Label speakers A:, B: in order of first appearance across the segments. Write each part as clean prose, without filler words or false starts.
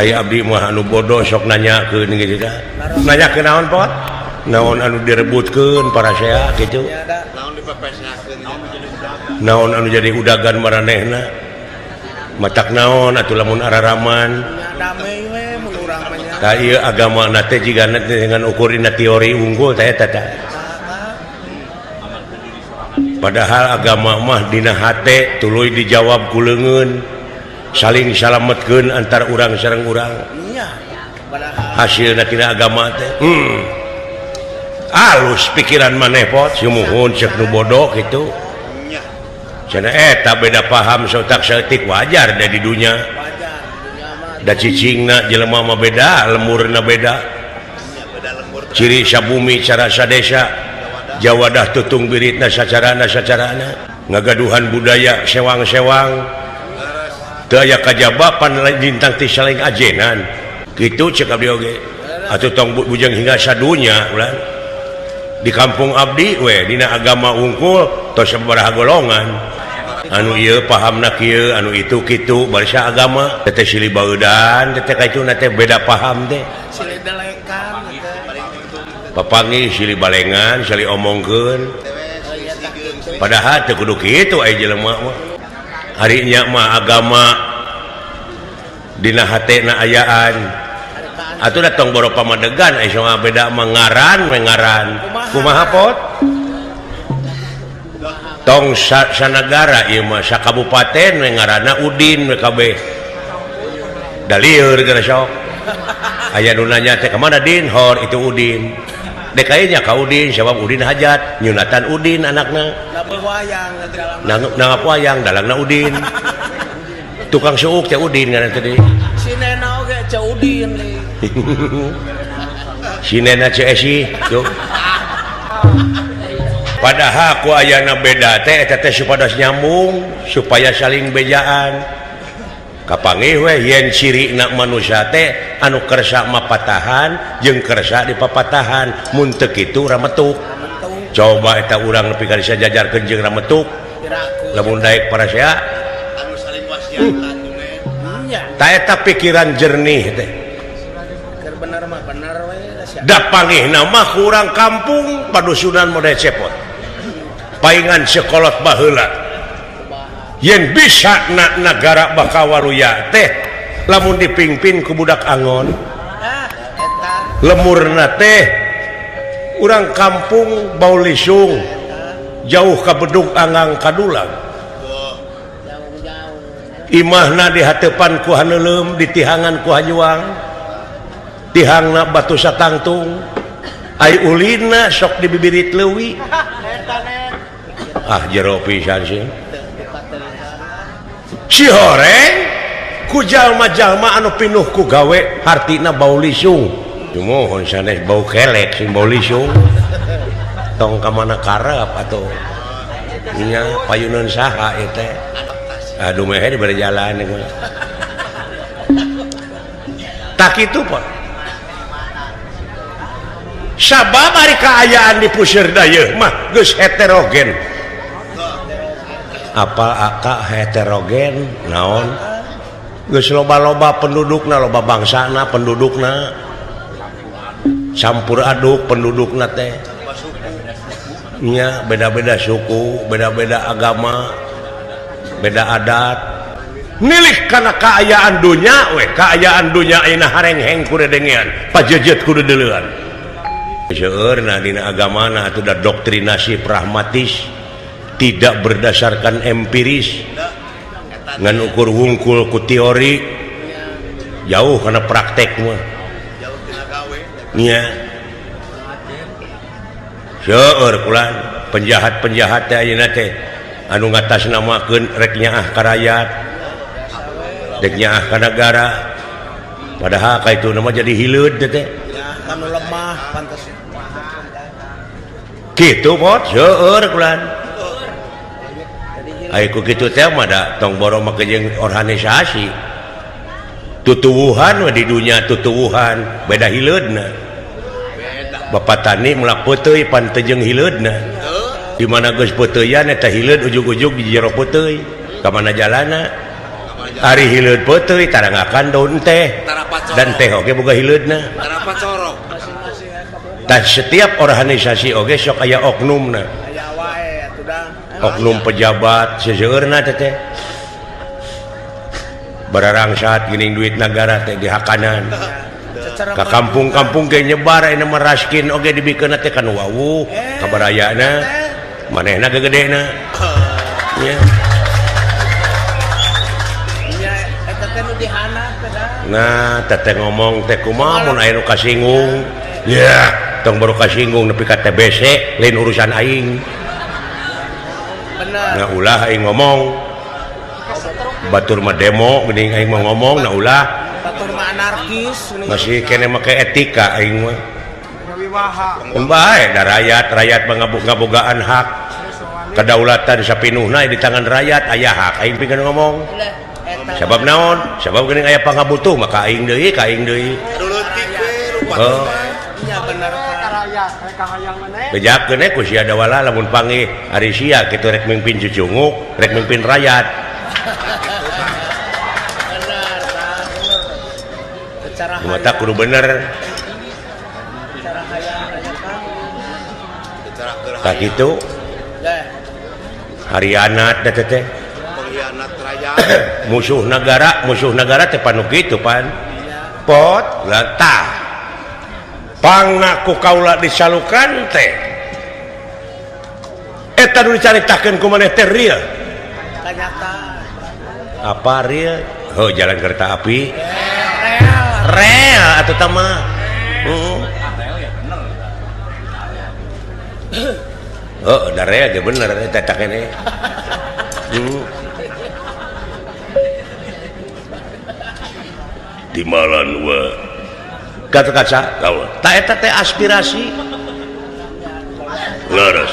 A: Aya abdi mah anu bodoh sok nanyakeun gitu tah. Nanyakeun naon pot? Naon anu direbutkeun parasea gitu. Naon anu jadi udagan maranehna? Matak naon atuh lamun araraman? Tah ieu agama na teh jigana dengan ukur dina teori unggul teh eta tah. Padahal agama mah dina hate tuluy dijawab ku leungeun, saling salametkeun antar urang sareng urang. Hasilna tina agama teh. Alus pikiran maneh pot, sumuhun cek nu bodoh kitu. Cenah eta beda paham saeutik saeutik wajar da di dunya. Da cicingna jelema mah beda, lemurna beda. Ciri sabumi cara sadesa jawadah tutung biritna sacarana sacarana ngagaduhan budaya sewang-sewang teu aya kajabapan lintang ti saling ajenan kitu cek abdi oge atuh tong bujang hingga sadunya ulah di kampung abdi we dina agama unggul tos sabaraha golongan anu ieu pahamna kieu anu itu kitu barisa agama teh silih baeudan teh ka itu teh beda paham teh
B: Silih delekan gitu.
A: Papanggih silih balengan silih omongkeun padahal teu kudu kitu aya jelema mah ari nya mah agama dina hatena ayaan atuh da tong boro pamadegan aya soal beda mah ngaran we ngaran kumaha pot tong sanagara ieu mah sakabupaten we ngaranna Udin we kabeh da lieur geura sok aya nu nanya teh ka mana Din hor itu Udin DKI nya ka Udin sebab Udin hajat nyunatan Udin anakna
B: Lamun wayang dalam
A: nanggap wayang dalangna Udin tukang suuk teh Udin ngaran tadi
B: Sinena oge Ceu Udin li.
A: Sinena Ceu Esi tuh padahal ku ayana beda teh eta teh supados nyambung supaya saling bejaan kapanggih we yen cirina manusia teh anu kersa mapatahan jeung kersa dipapatahan mun teu kitu rametuk coba eta urang nepi ka disajajarkeun jeung rametuk
B: Piraku.
A: Lamun daek parasea
C: Anu saling wasiatan.
B: Nya,
A: ta eta pikiran jernih teh.
B: Keur bener mah bener we da sia.
A: Da pangihna mah ku urang kampung padusunan model cepot paingan sekolot baheula yen bisa na nagara bakal waruya teh lamun dipimpin ku budak angon.
B: Ah, eta.
A: Lemurna teh urang kampung bau lisung jauh ka bedug anggang kadulang.
B: Jauh-jauh.
A: Imahna di hatepan ku haneuleum ditihangan ku hanyuang tihangna batu satangtung ai ulina sok dibibirit leuwi.
B: Eta nek.
A: Ah, jero pisan sih.
B: Teu
A: si horeng ku jalma-jalma anu pinuh ku gawe hartina bau lisung. Mohon sanes bau kelek sing bau lisung tong ka mana karep atuh nya payuneun saha ieu teh aduh mehe dibere jalan ieu tak kitu Pak sabab ari kaayaan di Puseur Dayeuh mah geus heterogen apal aka heterogen naon geus loba-loba pendudukna loba bangsana pendudukna campur aduk pendudukna teh nya beda-beda suku beda-beda agama beda adat milik karena keayaan dunya we keayaan dunya ayeuna harengheng kuredengean pajejet kudu deuleuan seueurna dina agamana atuh da doktrinasi pragmatis tidak berdasarkan empiris ngan ukur wungkul ku teori jauh karena praktek mah nya seueur kulan penjahat-penjahat teh ayeuna teh anu ngatasnamakeun rek nyaah ka rakyat rek nyaah ka nagara padahal ka itu nama jadi hileud teh teh.
B: Ya, kanu lemah pantes.
A: Kitu pot seueur kulan ai ku kitu teh mah da tong boro make jeung organisasi tutuwuhan we di dunya tutuwuhan beda hileudna Bapak tani melak peuteuy pan teu jeung hileudna di mana geus peuteuyan eta hileud ujug-ujug di jero peuteuy ka mana jalana. Ari hileud peuteuy tarangakan daun teh dan teh oge boga hileudna. Tah setiap organisasi oge sok aya oknumna. Oknum pejabat seseueurna teh teh. Bararangsat geuning duit nagara teh dihakanan. Ka kampung-kampung ge nyebar ayeuna mah raskin oge dibikeunna teh kan wawuh kabarayana manehna gegedena. Nya. Nah, teteh ngomong teh kumaha mun aya nu kasinggung. Ya, tong baru kasinggung nepi ka TBC lain urusan aing.
B: Bener.
A: Nah ulah aing ngomong. Batur mah demo geuning aing mah ngomong nah ulah.
B: Batur mah anarkis geuning.
A: Masih kene make etika aing mah. Mun bae da rakyat, rakyat mah ngabogaan hak. Kedaulatan sapinuhna di tangan rakyat aya hak aing pikeun ngomong. Sabab naon? Sabab geuning aya pangabutuh maka aing deui, ka aing deui. Oh. Bejakeun ku sia dawala lamun panggih ari sia kitu rek mimpin cucunguk, rek mimpin rakyat. Mata kudu bener. Tak kitu. Harianat da teh. Musuh negara teh panu kitu pan. Pot lah tah. Pangna ku kaula disalukan teh. Eta nu dicaritakeun ku maneh teh real. Apa real? Oh, jalan kereta api. Rel atuh tah mah. Heeh. Oh, da rel ge bener eta tah kene. Timalan wa kaca kaula. Ta eta teh aspirasi. Leres.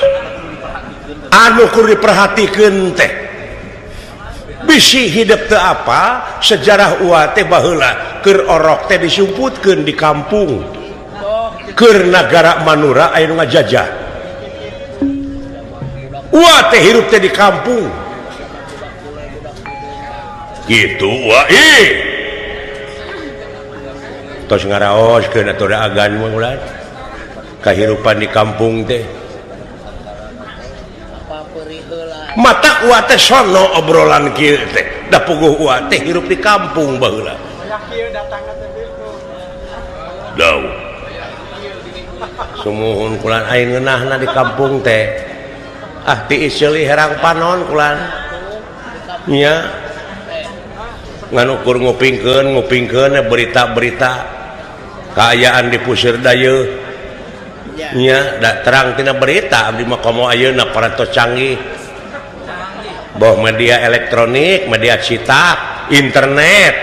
A: Anu kudu diperhatikeun teh. Bisi hidup teu apa, sejarah ua teh baheula keur orok teh disumputkeun di kampung. Keur nagara Manura aya nu ngajajah. Ua teh hirup teh di kampung. Kitu ua ih. Tos ngaraoskeun atuh da agan mah ulah. Kahirupan di kampung teh. Mata ua teh sono obrolan kieu teh. Da puguh ua teh hirup di kampung baheula. Dau. Sumuhun kulan aing ngeunahna di kampung teh. Ah tiis seuli herang panon kulan. Nya. Ngan ukur ngupingkeun berita-berita kaayaan di Pusir Dayeuh. Nya da terang tina berita abdi mah komo ayeuna parantos canggih. Boh media elektronik, media cetak, internet.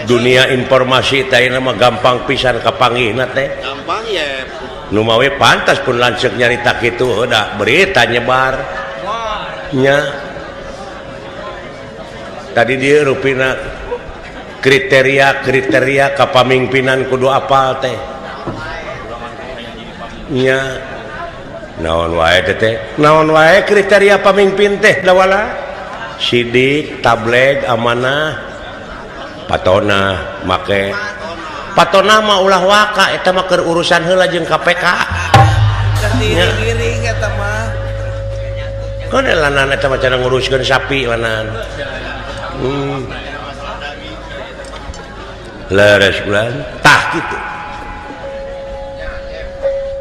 A: Dunia informasi teh ayeuna mah gampang pisan kapanggihna teh.
C: Gampang ye.
A: Nu mawe pantas pun lanceuk nyarita kitu heuh da berita nyebar. Nya. Tadi dia rupina kriteria-kriteria kapamimpinan kudu apal teh. Nya naon wae teh? Naon wae kriteria pamimpin teh dawala? Sidik, tableg, amanah, patona make. Patona mah ulah waka eta mah keur urusan heula jeung KPK.
B: Giring-giring eta mah.
A: Keun lanan eta mah cara nguruskeun sapi lanan. Leres bulan tah kitu.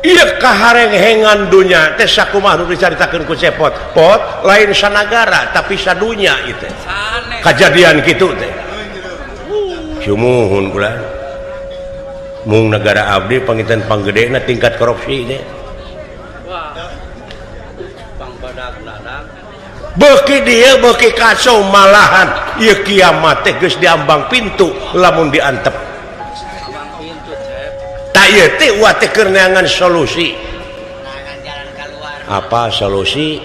A: Ieu kaharenghengan dunya teh sakumaha nu dicaritakeun ku Cepot. Pot lain sanagara tapi sadunya ieu teh. Kajadian kitu teh. Sumuhun bulan. Mung negara abdi panginten panggedena tingkat korupsi teh. Beuki dieu beuki kacau malahan ieu kiamat teh geus diambang pintu lamun diantep. Ta ieu teh ulah teh keur neangan solusi. Apa solusi?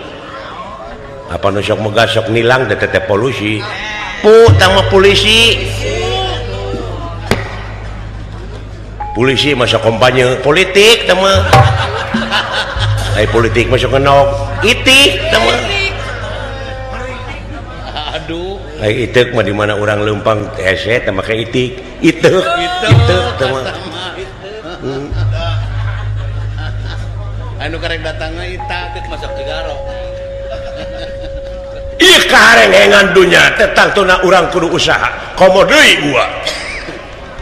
A: Apa nu sok megah sok nilang teh teh polusi. Pu tah mah polisi. Polisi masa kampanye politik tah mah. Ai politik mah sok ngenog itik tah mah.
C: Aduh.
A: Ai iteuk mah di mana urang leumpang hese teh make itik. Iteuk. Iteuk teh mah.
C: Anu karek datangna ita teh masuk Cigaro.
A: Ieu kaharenghengan dunya teh tangtuna urang kudu usaha. Komo deui ua.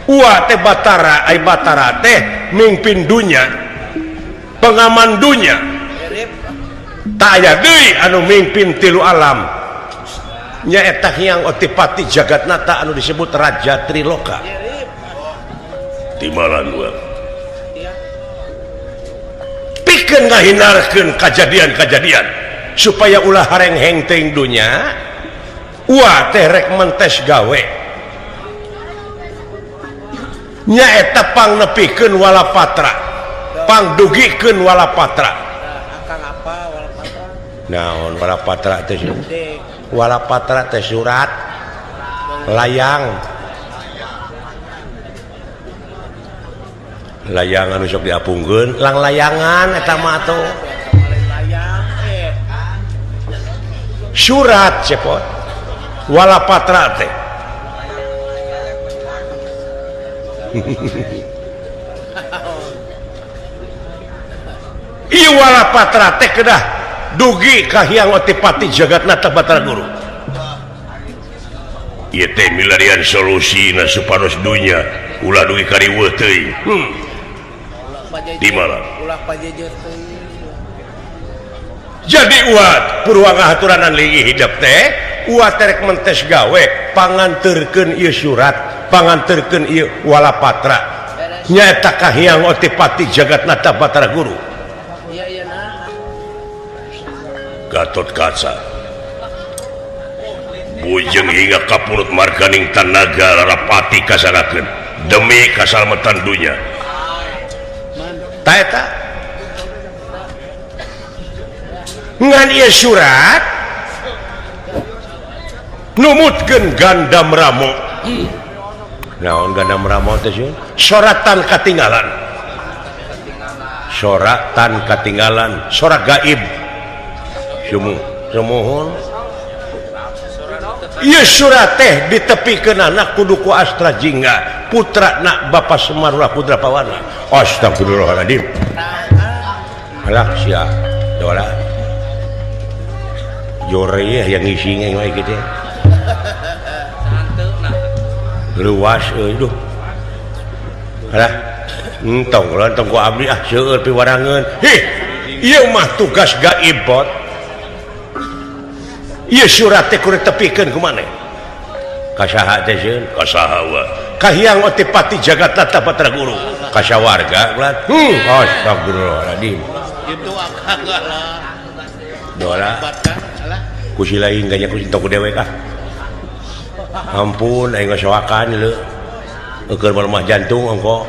A: Ua teh Batara, ai Batara teh mimpin dunya. Pengaman dunya. Tak aya deui anu mimpin tilu alam. Nyaeta Hyang Otipati Jagatnata anu disebut Raja Triloka. Timalan ua. Pikeun ngahindarkeun kajadian-kajadian supaya ulah harengheng teuing dunya, ua teh rek mentes gawe. Nyaeta pangnepikeun walapatra, pangdugikeun walapatra.
B: Akang apa walapatra?
A: Naon walapatra teh? Walapatra teh surat layang. Layang anu sok diapungkeun, lang layangan eta mah atuh. Surat cepot walapatra teh. Ieu walapatra teh kedah dugi ka Hyang Otipati Jagatnata Batara Guru. Ieu teh milarian solusina supados dunya ulah dugi ka riweuh teuing. Di mana?
B: Ulah pajejer teuing.
A: Jadi uat purwa ngahaturanan lingih hidep teh uat terek mentes gawe panganterkeun ieu surat, panganterkeun ieu walapatra. Nyaeta ka Hyang Otipati Jagatnata Batara Guru. Gatot Kaca bujeng hingga kapurut marganing tanaga larapati kasarakeun demi kasalmetan dunya. Ta eta ngan ieu surat numutkeun Gandam Ramo. Naon Gandam Ramo teh sieun? Soratan katinggalan. Soratan katinggalan, sorak gaib. Sumuhun. Ieu surat teh ditepikeun anak kudu ku Astra Jingga, putra nak Bapa Semar Ulah Putra Pawana. Astagfirullahaladzim. Alah sia, dola. Jore yang ngisi wae kitu. Luas euy duh. Alah, entong lah entong ku abdi ah seueur piwarangeun. Hih, ieu mah tugas gaib bot. Ieu surat teh kudu tepikeun ku maneh. Ka saha teh sieun? Ka saha wa? Ka Hyang Otipati Jagatnata Batara Guru. Ka sawarga ulah. Astagfirullahaladzim.
C: Itu akang lah.
A: Dola. Ku si lain ganya ku sintok ku dewek ah. Ampun aing ngasoakan leu. Eukeun lemah jantung ongko.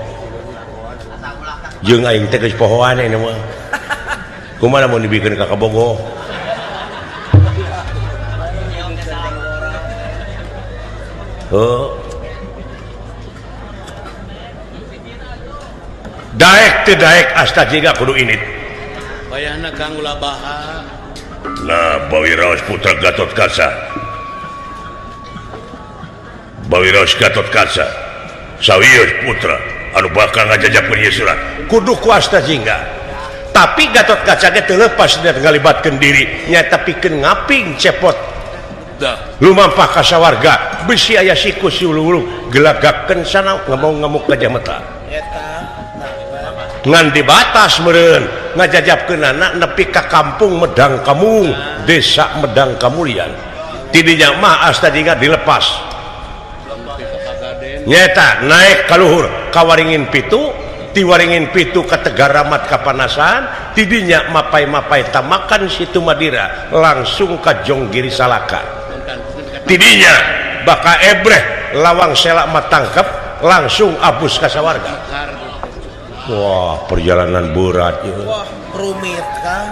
A: Jeung aing teh geus pohoan aing mah. Kumaha mun dibikeun ka Kabogoh? Heuh. Daek teu daek asta jiga kudu init.
C: Wayahna Kang ulah baha.
A: Nah, Bawiraos putra Gatot Kaca. Bawiraos Gatot Kaca. Sawios putra anu bakal ngajajapkeun ieu surat. Kudu ku asta jingga. Tapi Gatot Kaca ge teu lepas dina ngalibatkeun diri, nyaeta pikeun ngaping cepot. Lumampah ka sawarga, bisi aya siku siulung gelagakeun sana ngamuk-ngamuk gajah mata. Ngan dibatas meureun ngajajapkeun anak nepi ka kampung Medang Kamung, desa Medang Kamulian. Tidinya mah asta jingga dilepas. Nyata naik ka luhur ka Waringin Pitu, ti Waringin Pitu ka Tegaramat kapanasan, tidinya mapai-mapai tamakan Situ Madira langsung ka Jonggiri Salaka. Tidinya baka ebreh lawang selak matangkep langsung abus ka sawarga. Wah, perjalanan berat ieu.
B: Wah, rumit kan.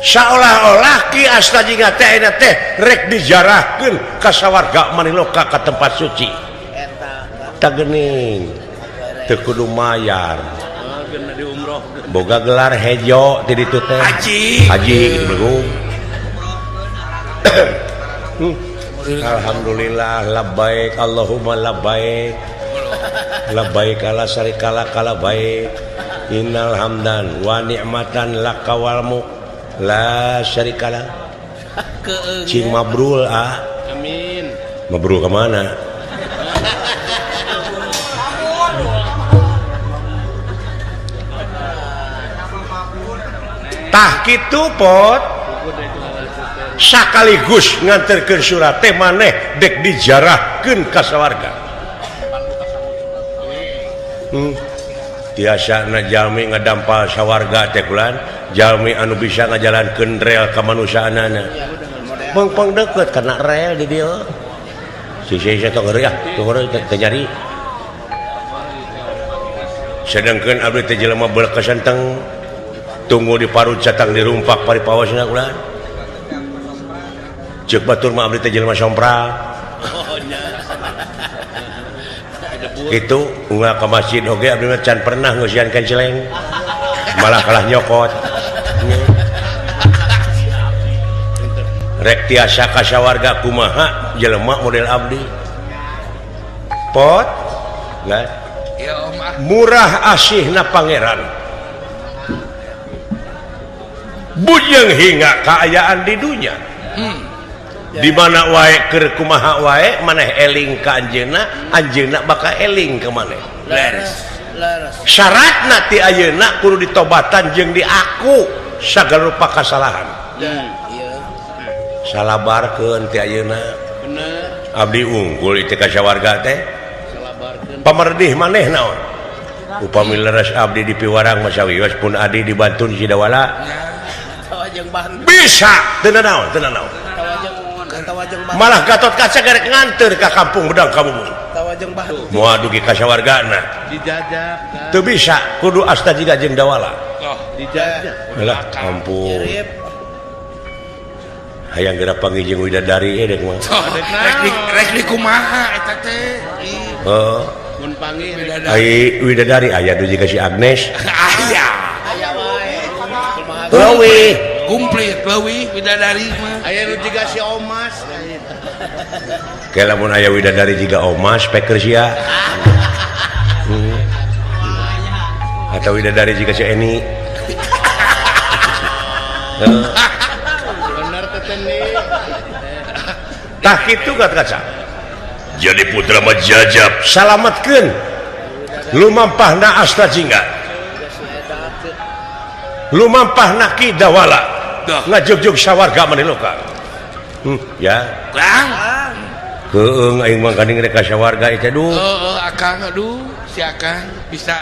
A: Seolah-olah Ki Asta Jingga teh ayeuna teh rek dijarahkeun ka sawarga Maniloka ka tempat suci.
B: Eta
A: tah geuning teu kudu mayar. Boga gelar hejo ti ditu teh.
B: Haji.
A: Haji belum. Alhamdulillah labbaik Allahumma labbaik labbaik la syarika laka labbaik innal hamdan wa ni'matan laka wal mulk la syarika lak. Cing mabrul ah.
C: Amin.
A: Mabrul ke mana? Tah kitu pot sakaligus nganterkeun surat teh maneh dek dijarahkeun ka sawarga. Tiasa na jalmi ngadampal sawarga teh kulan jalmi anu bisa ngajalankeun rel kamanusiaanana. Pengpeng deket kana rel di dieu. Si si tong heureuy ah, tong heureuy teu nyari. Sedangkeun abdi teh jelema beulkeun tunggu di parut catang dirumpak paripawasna kulan. Ceuk batur mah abdi teh jelema sompral. Kitu unggal ka masjid oge abdi mah can pernah ngeusian kanceleng. Malah kalah nyokot. Rek tiasa ka sawarga kumaha jelema model abdi. Pot nggak? Murah asihna pangeran. Bujeng hingga kaayaan di dunya. Di mana wae keur kumaha wae maneh eling ka anjeunna, anjeunna bakal eling ka maneh.
B: Leres. Leres.
A: Syaratna ti ayeuna kudu ditobatan jeung diaku sagala rupa kasalahan.
B: Ieu.
A: Salabarkeun ti ayeuna.
C: Bener.
A: Abdi unggul ieu ka sawarga teh.
C: Salabarkeun.
A: Pamerdih maneh naon? Upami leres abdi di piwarang masawios pun adi dibantun Sidawala. Bisa teu naon, teu naon. Malah Gatot Kaca gerek nganter ka kampung Bedang Kabumun. Moal dugi ka sawargana.
C: Dijajak.
A: Teu bisa kudu asta jiga jeung Dawala.
C: Oh, dijajak.
A: Lah ampun. Hayang geura panggih jeung widadari dek mah.
D: Rek di kumaha eta teh?
A: Heeh.
C: Mun panggih
A: ai widadari aya dugi ka si Agnes.
D: Aya.
B: Aya wae.
A: Leuwih.
D: Komplit leuwih widadari mah.
C: Aya nu jiga si Omas.
A: Ke lamun aya widadari jiga Omas peker sia. Atau widadari jiga si Eni.
C: Bener teh nih.
A: Tah kitu Gatot Kaca. Jadi putra mah jajab salametkeun lumampahna asta jingga. Lumampahna Ki Dawala. Ngajugjug sawarga maniloka. Ya.
D: Kang.
A: Heueung aing mah gandeng rek ka sawarga ieu teh duh.
D: Heeh, akang aduh, si akang bisa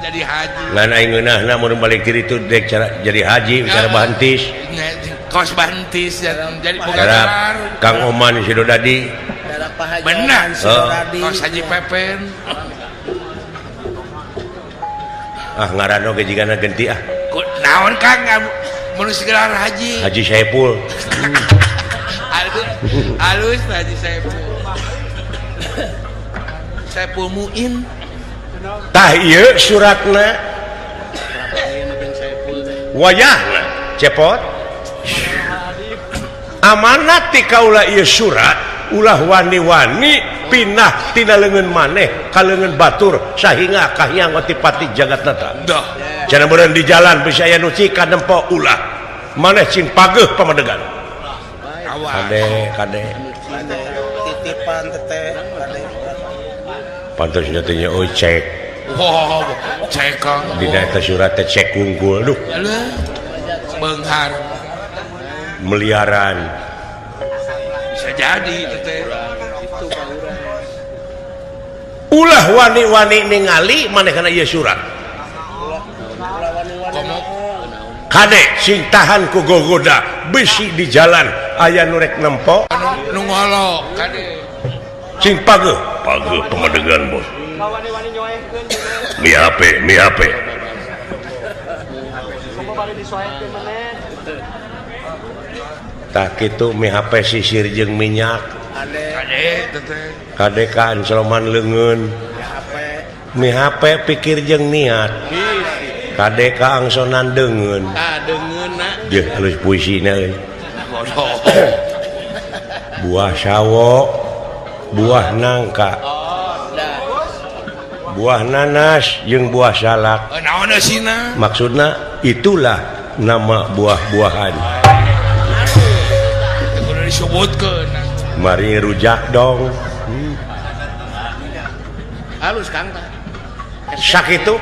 D: jadi haji.
A: Ngan aing ngeunahna mun balik ti ditu dek cara jadi haji cara bahantis.
D: Kos bahantis jadi boga gelar.
A: Kang Oman Sidodadi.
D: Benar. Kos Haji Pepen.
A: Ah ngaran oge jigana genti ah.
D: Naon Kang mun gelar haji?
A: Haji Saipul.
D: Alus Haji Saipul. Saipul Muin.
A: Tah ieu suratna. Wayahna cepot. Amanat ti kaula ieu surat ulah wani-wani pinah tina leungeun maneh ka leungeun batur sahingga kahiyang otipati jagatnata. Cenah meureun di jalan bisa aya nu cika nempo ulah maneh cing pageuh pamadegan. Kade kade
B: titipan teteh kade.
A: Pantes teh nya euy cek.
D: Wow, cek Kang.
A: Dina eta surat teh cek unggul duh.
D: Beunghar
A: miliaran.
D: Bisa jadi teteh.
A: Ulah wani-wani ningali maneh kana ieu surat. Kade sing tahan ku gogoda bisi di jalan aya nu rek nempo
D: nu ngolok kade
A: sing pageuh pageuh pamadegan bos. Mi HP mi HP tah kitu mi HP sisir jeung minyak
D: kade teteh
A: kade ka anceloman leungeun mi HP pikir jeung niat kade ka angsonan deungeun.
C: Ah deungeunna.
A: Deuh alus puisina euy.
D: Bodoh.
A: Buah sawo, buah nangka, buah nanas jeung buah salak.
D: Naon eusina?
A: Maksudna itulah nama buah-buahan.
D: Teu kudu disebutkeun.
A: Mari rujak dong.
C: Halus Kang tah.
A: Sakitu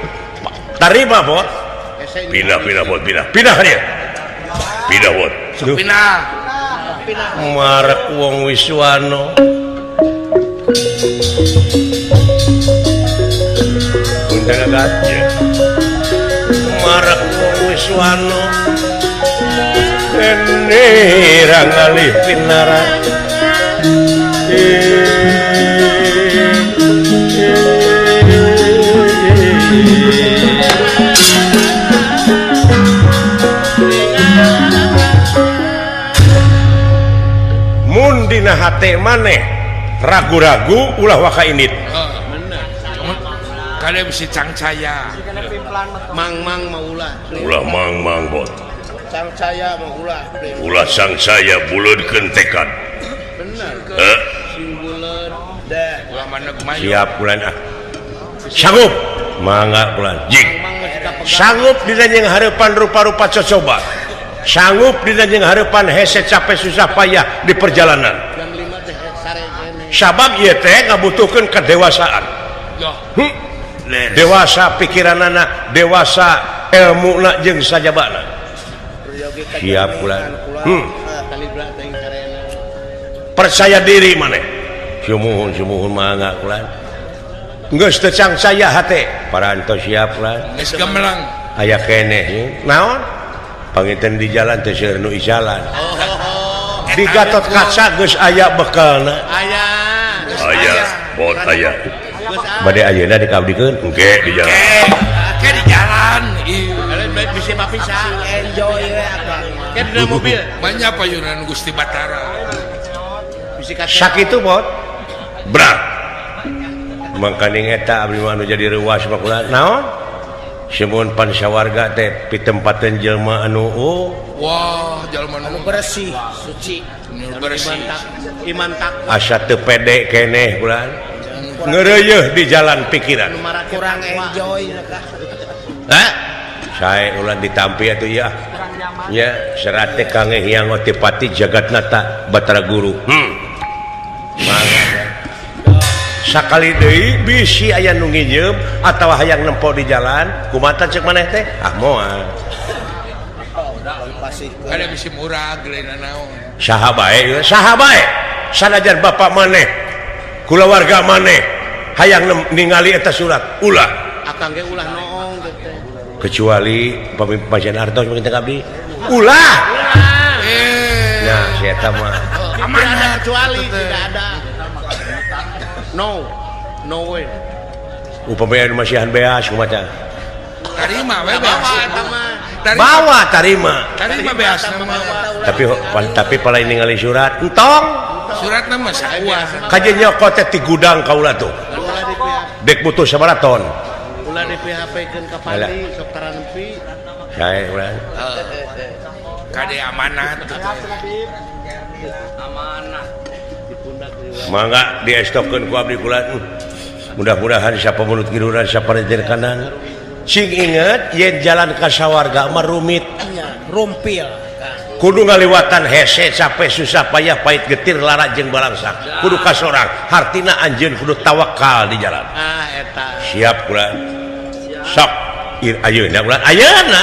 A: tarima bot. Pindah pindah bot pindah. Pindah ka dieu. Pindah bot.
D: Pindah.
A: Marek wong Wiswano. Punten aja. Marek wong Wiswano. Ene ngalih pinara. Mun dina hate maneh ragu-ragu ulah waka indit.
D: Kade bisi cangcaya.
C: Mang-mang mah ulah.
A: Ulah mang-mang bot.
B: Cangcaya mah ulah.
A: Ulah sangsaya buleudkeun tekad.
C: Bener. Sing buleud.
D: Ulah maneg mayu.
A: Siap bulan ah. Sanggup mangga bulan. Jig. Sanggup dina jeung hareupan rupa-rupa cocoba. Sanggup dina jeung hareupan hese capek susah payah di perjalanan.
C: Jam 5 teh sare keneh.
A: Sabab ieu teh ngabutuhkeun kedewasaan. Dewasa pikiranana, dewasa ilmuna jeung sajabana. Siap bulan. Percaya diri maneh. Sumuhun sumuhun mangga bulan. Geus teu cangcaya hate, parantos siap bulan.
D: Geus gemelang.
A: Aya keneh naon? Panginten di jalan teh seueur nu icalan. Di Gatot Kaca geus aya bekalna.
C: Aya.
A: Aya, bot aya. Bade ayeuna dikabdikeun engke di jalan.
D: Engke di jalan. Ieu
C: bisa papisah.
B: Enjoy we akang.
C: Ke di dalam mobil.
D: Banyak payunan Gusti Batara.
A: Sakitu bot. Brak. Mangkaning eta abdi mah anu jadi reuas mah kula naon? Semun pansawarga teh pitempateun jelema anu oh.
D: Wah, jelema anu
B: bersih, suci,
D: bersih.
C: Iman takwa.
A: Asa teu pede keneh bulan. Ngeureuyeih di jalan pikiran.
B: Kurang enjoy
A: Hah? Sae ulah ditampi atuh ya. Nya serat teh kange Hyang Otipati Jagatnata Batara Guru. Mangga. Sakali deui bisi aya nu nginjeum atawa hayang nempo di jalan, kumaha cek maneh teh? Ah moal.
D: Ada bisi murah geuleuh naon.
A: Saha bae, saha bae. Sanajan bapak maneh, kulawarga maneh hayang ningali eta surat, ulah.
C: Akang ge ulah noong teh.
A: Kecuali pamimpin artos mungkin teh abdi. Ulah. Nah, si eta mah.
C: Amanah kecuali tidak ada. No. No way.
A: Upami anu masihan beas kumaha?
D: Tarima we beas.
A: Bawa tarima.
D: Tarima beas mah.
A: Tapi palai ningali surat entong.
D: Suratna mah saua.
A: Kajeun nyokot teh ti gudang kaula tuh. Dek butuh sabaraha ton.
C: Ulah di PHP-keun ka pandi sok taranempi.
A: Sae ulah.
D: Kade amanat.
B: Amanah.
A: Mangga diestokeun ku abdi kula. Mudah-mudahan siapa mulut kiduran siapa rejer kanan. Sing inget yen jalan ka sawarga mah rumit.
B: Rumpil.
A: Kudu ngaliwatan hese capek susah payah pahit getir lara jeung balangsak. Kudu ka sorang. Hartina anjeun kudu tawakal di jalan.
C: Ah eta.
A: Siap kula. Sok ayeuna kula ayeuna.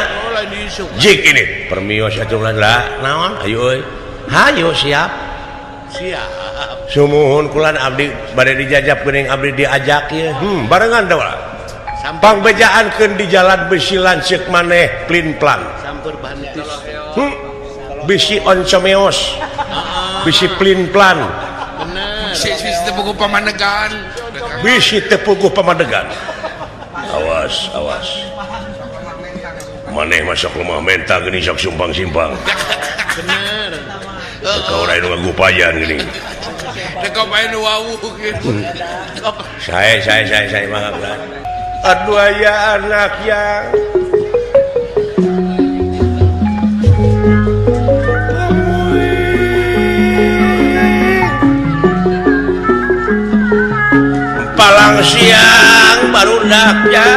A: Jik ini permios atuh lah naon ayo euy. Hayo siap.
C: Siap.
A: Sumuhun kulan abdi bade dijajab geuning abdi diajak ieu. Barengan da ulah. Pangbejaankeun di jalan besi lanceuk maneh plin-plan.
C: Sampur bantis.
A: Bisi oncomeos. Bisi plin-plan.
C: Bener.
D: Bisi teu puguh pamadegan.
A: Bisi teu puguh pamadegan. Awas, awas. Maneh masuk lemah menta geuning sok sumpang-simpang.
C: Bener.
A: Kau ora nu ngagupayan geuning.
D: Teu bae nu wawuh gitu.
A: Saya mangga bulan. Aduh aya anak yang budak ya.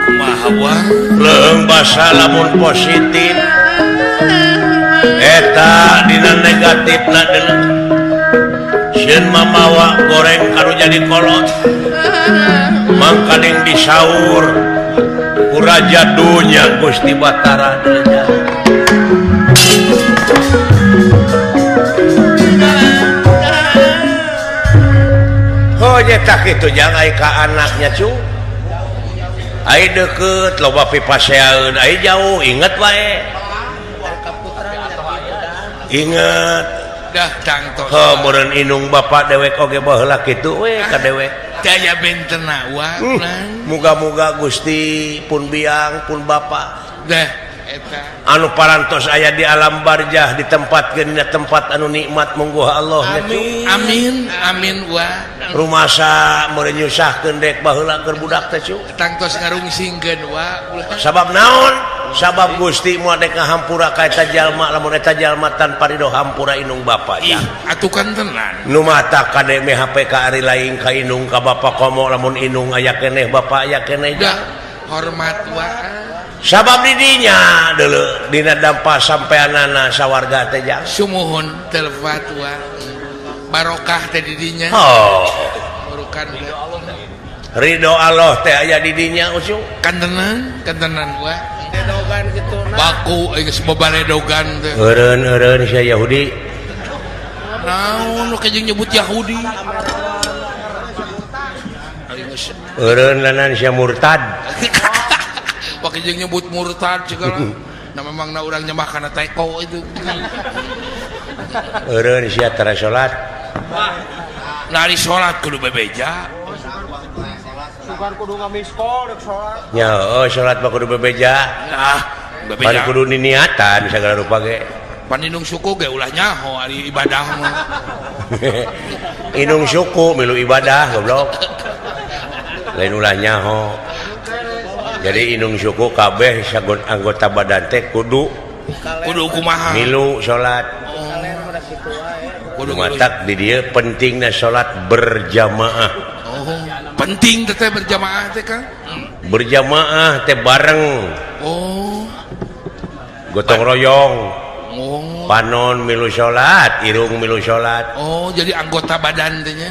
D: Kumaha wa?
A: Leung basa lamun positif. Eta dina negatifna deuleu. Sieun mamawa goreng kanu jadi kolot. Mangkaning disaur ku raja dunya Gusti Batara deuleu. Oh nyetak itu jangan ai ka anaknya cu. Ai deukeut loba pipasean, ai jauh inget wae. Inget
D: dah tangtos.
A: Heuh meureun indung bapak dewek oge baheula kitu we ka dewek.
D: Daya bentena wa.
A: Muga-muga Gusti pun biang pun bapak.
D: Dah eta
A: anu parantos aya di alam barjah ditempatkeun dina tempat anu nikmat mungguh Allah.
D: Amin. Amin amin wa.
A: Rumasa meureun nyusahkeun dek baheula keur budak teh cu.
D: Tangtos ngarungsingkeun wa.
A: Sabab naon? Sabab Gusti moal dek ngahampura ka eta jalma lamun eta jalma tanpa ridho hampura indung bapa ya.
D: Atuh kan tenan.
A: Nu mata kade MHP ka ari lain ka indung ka bapa komo lamun indung aya keneh bapa aya keneh.
D: Dah hormat wa.
A: Sabab didinya deuleu dina dampa sampeanana sawarga teh jang.
D: Sumuhun telfat wa. Barokah teh didinya.
A: Oh.
D: Barokan
A: ridho Allah teh aya didinya usung.
D: Kantenan, kantenan wa.
B: Redogan kitu na.
D: Baku geus babaredogan teh.
A: Eureun-eureun sia Yahudi.
D: Naon nu jeung nyebut Yahudi?
A: Eureun lanan sia murtad.
D: Pake jeung nyebut murtad segala. Nah memang na urang nyembah kana teko itu.
A: Eureun sia tara salat.
D: Nah ari salat kudu bebeja.
C: Sugan kudu ngamiskol rek salat.
A: Nya heuh salat mah kudu bebeja.
D: Nah, bebeja.
A: Pan kudu niniatan sagala rupa ge.
D: Pan indung suku ge ulah nyaho ari ibadah mah.
A: Indung suku milu ibadah goblok. Lain ulah nyaho. Jadi indung suku kabeh sagon anggota badan teh kudu
D: kudu kumaha?
A: Milu salat.
D: Kudu
A: matak di dieu pentingna salat berjamaah.
D: Oh, penting teh berjamaah teh Kang.
A: Berjamaah teh bareng.
D: Oh.
A: Gotong royong.
D: Oh.
A: Panon milu salat, irung milu salat.
D: Oh, jadi anggota badan teh nya.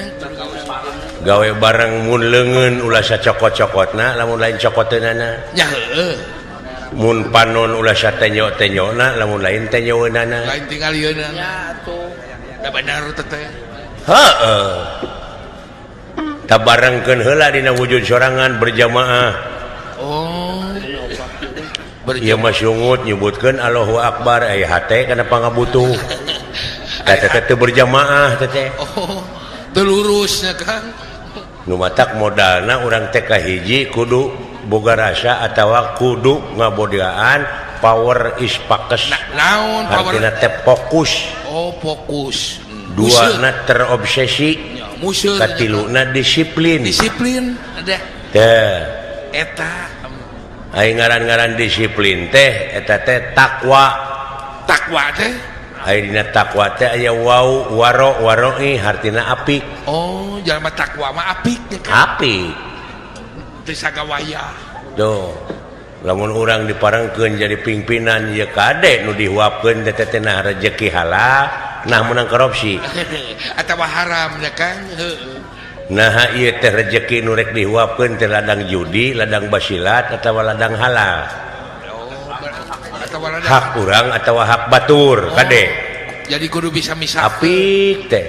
A: Gawe bareng mun leungeun ulah sacokot-cokotna, lamun lain cokoteunana.
D: Nya heueuh.
A: Mun panon ulah satenyo-tenyona, lamun lain tenyoeunana.
D: Lain tingalieunana.
B: Nya atuh.
D: Da bener teh.
A: Heeh. Tabarengkeun heula dina wujud sorangan berjamaah.
D: Oh.
A: Ieu mah sungut nyebutkeun Allahu Akbar aya hate kana pangabutuh. Eta teh teu berjamaah teh teh.
D: Oh, teu lurusnya Kang.
A: Nu matak modalna urang teh kahiji kudu boga rasa atawa kudu ngabodiaan power is pakes.
D: Naon power?
A: Artina teh fokus.
D: Oh, fokus.
A: Dua na terobsesi. Katiluna disiplin.
D: Disiplin ada.
A: Teh.
D: Eta.
A: Ai ngaran-ngaran disiplin teh eta teh takwa.
D: Takwa teh?
A: Ai dina takwa teh aya wau waro waroi hartina apik.
D: Oh, jalma takwa mah apik nya kan.
A: Apik.
D: Teu sagawaya.
A: Duh. Lamun urang diparengkeun jadi pimpinan ieu kade nu dihuapkeun teh teh nah rejeki halal, nah menang korupsi.
D: Atawa haram ya kan? Heeh.
A: Nah ieu teh rejeki nu rek dihuapkeun teh ladang judi, ladang basilat atawa ladang halal.
D: Oh, atawa ladang
A: hak urang atawa hak batur, kade.
D: Jadi kudu bisa misah.
A: Apik teh.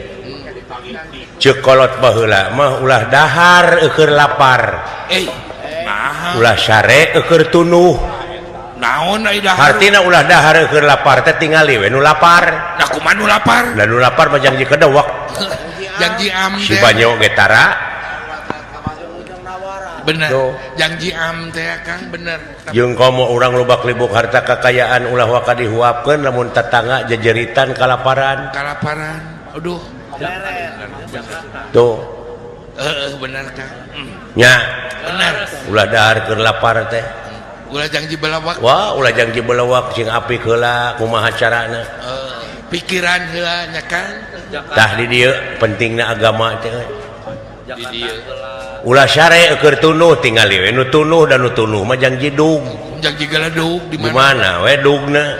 A: Ceuk kolot baheula mah ulah dahar eueur lapar.
D: Nah.
A: Ulah sare eueur tunuh.
D: Naon ai dahar?
A: Hartina ulah dahar eueur lapar teh tingali we nu lapar.
D: Nah kumaha nu lapar?
A: Lah nu lapar mah janji kedewek.
D: Janji am teh.
A: Si banyo ge tara.
D: Bener. Janji am teh Kang bener.
A: Jeung komo urang lubak libuk harta kakayaan ulah waka dihuapkeun lamun tetangga jejeritan kalaparan.
D: Kalaparan. Aduh.
A: Tuh.
D: Heeh bener Kang.
A: Nya.
D: Bener.
A: Ulah dahar keur lapar teh.
D: Ulah janji belawak.
A: Wah, ulah janji belawak sing apik heula kumaha carana.
D: Pikiran heula nya Kang.
A: Tah di dieu pentingna agama teh.
D: Di dieu.
A: Ulah sare keur tunuh tingali we nu tunuh dan nu tunuh mah jang jidug.
D: Jang jigaledug di
A: Di mana we dugna?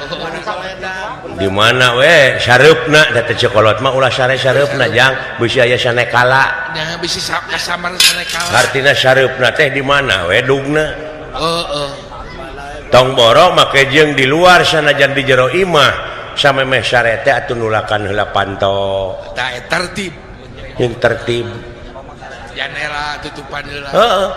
A: Di mana we sareupna da teh cekolot mah ulah sare sareupna jang bisi aya sanekala.
D: Nya bisi kasamar sanekala.
A: Artina sareupna teh di mana we dugna?
D: Heeh.
A: Tong boro make jeung di luar sanajan di jero imah samemeh sare teh atuh nulakan heula panto.
D: Tah tertib.
A: Jeung tertib.
D: Janela tutupan heula.
A: Heeh.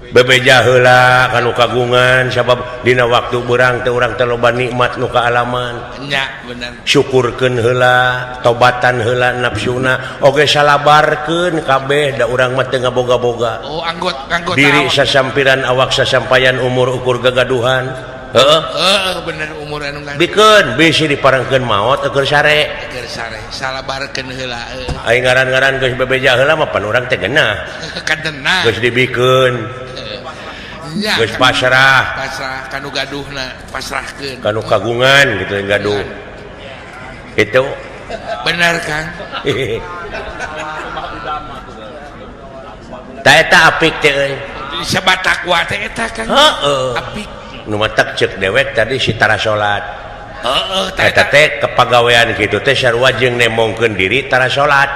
A: Bebeja heula kanu kagungan sabab dina waktu beurang teh urang teh loba nikmat nu kaalaman.
D: Nya bener.
A: Syukurkeun heula, tobatan heula nafsuna, oge salabarkeun kabeh da urang mah teu ngaboga-boga.
D: Oh, anggot
A: diri
D: awak.
A: Sasampiran awak sasampayan umur ukur gagaduhan. Heeh.
D: Heeh, bener umur anu ngan.
A: Bikeun bisi diparengkeun maot eukeun sare.
D: Keur sare, salabarkeun heula.
A: Aing ngaran-ngaran geus bebeja heula mah pan urang teh geunah.
D: Kadena.
A: Geus dibikeun.
D: Nya,
A: geus pasrah.
D: Pasrah kanu gaduhna, pasrahkeun.
A: Kanu kagungan gitu gaduh. Itu
D: bener Kang.
A: Ta eta apik teh euy.
D: Sebat takwa teh eta Kang.
A: Heeh.
D: Apik.
A: Nu matak ceuk dewek tadi si tara salat.
D: Heeh,
A: eta teh kepagawean kitu teh sarua jeung nemongkeun diri tara salat.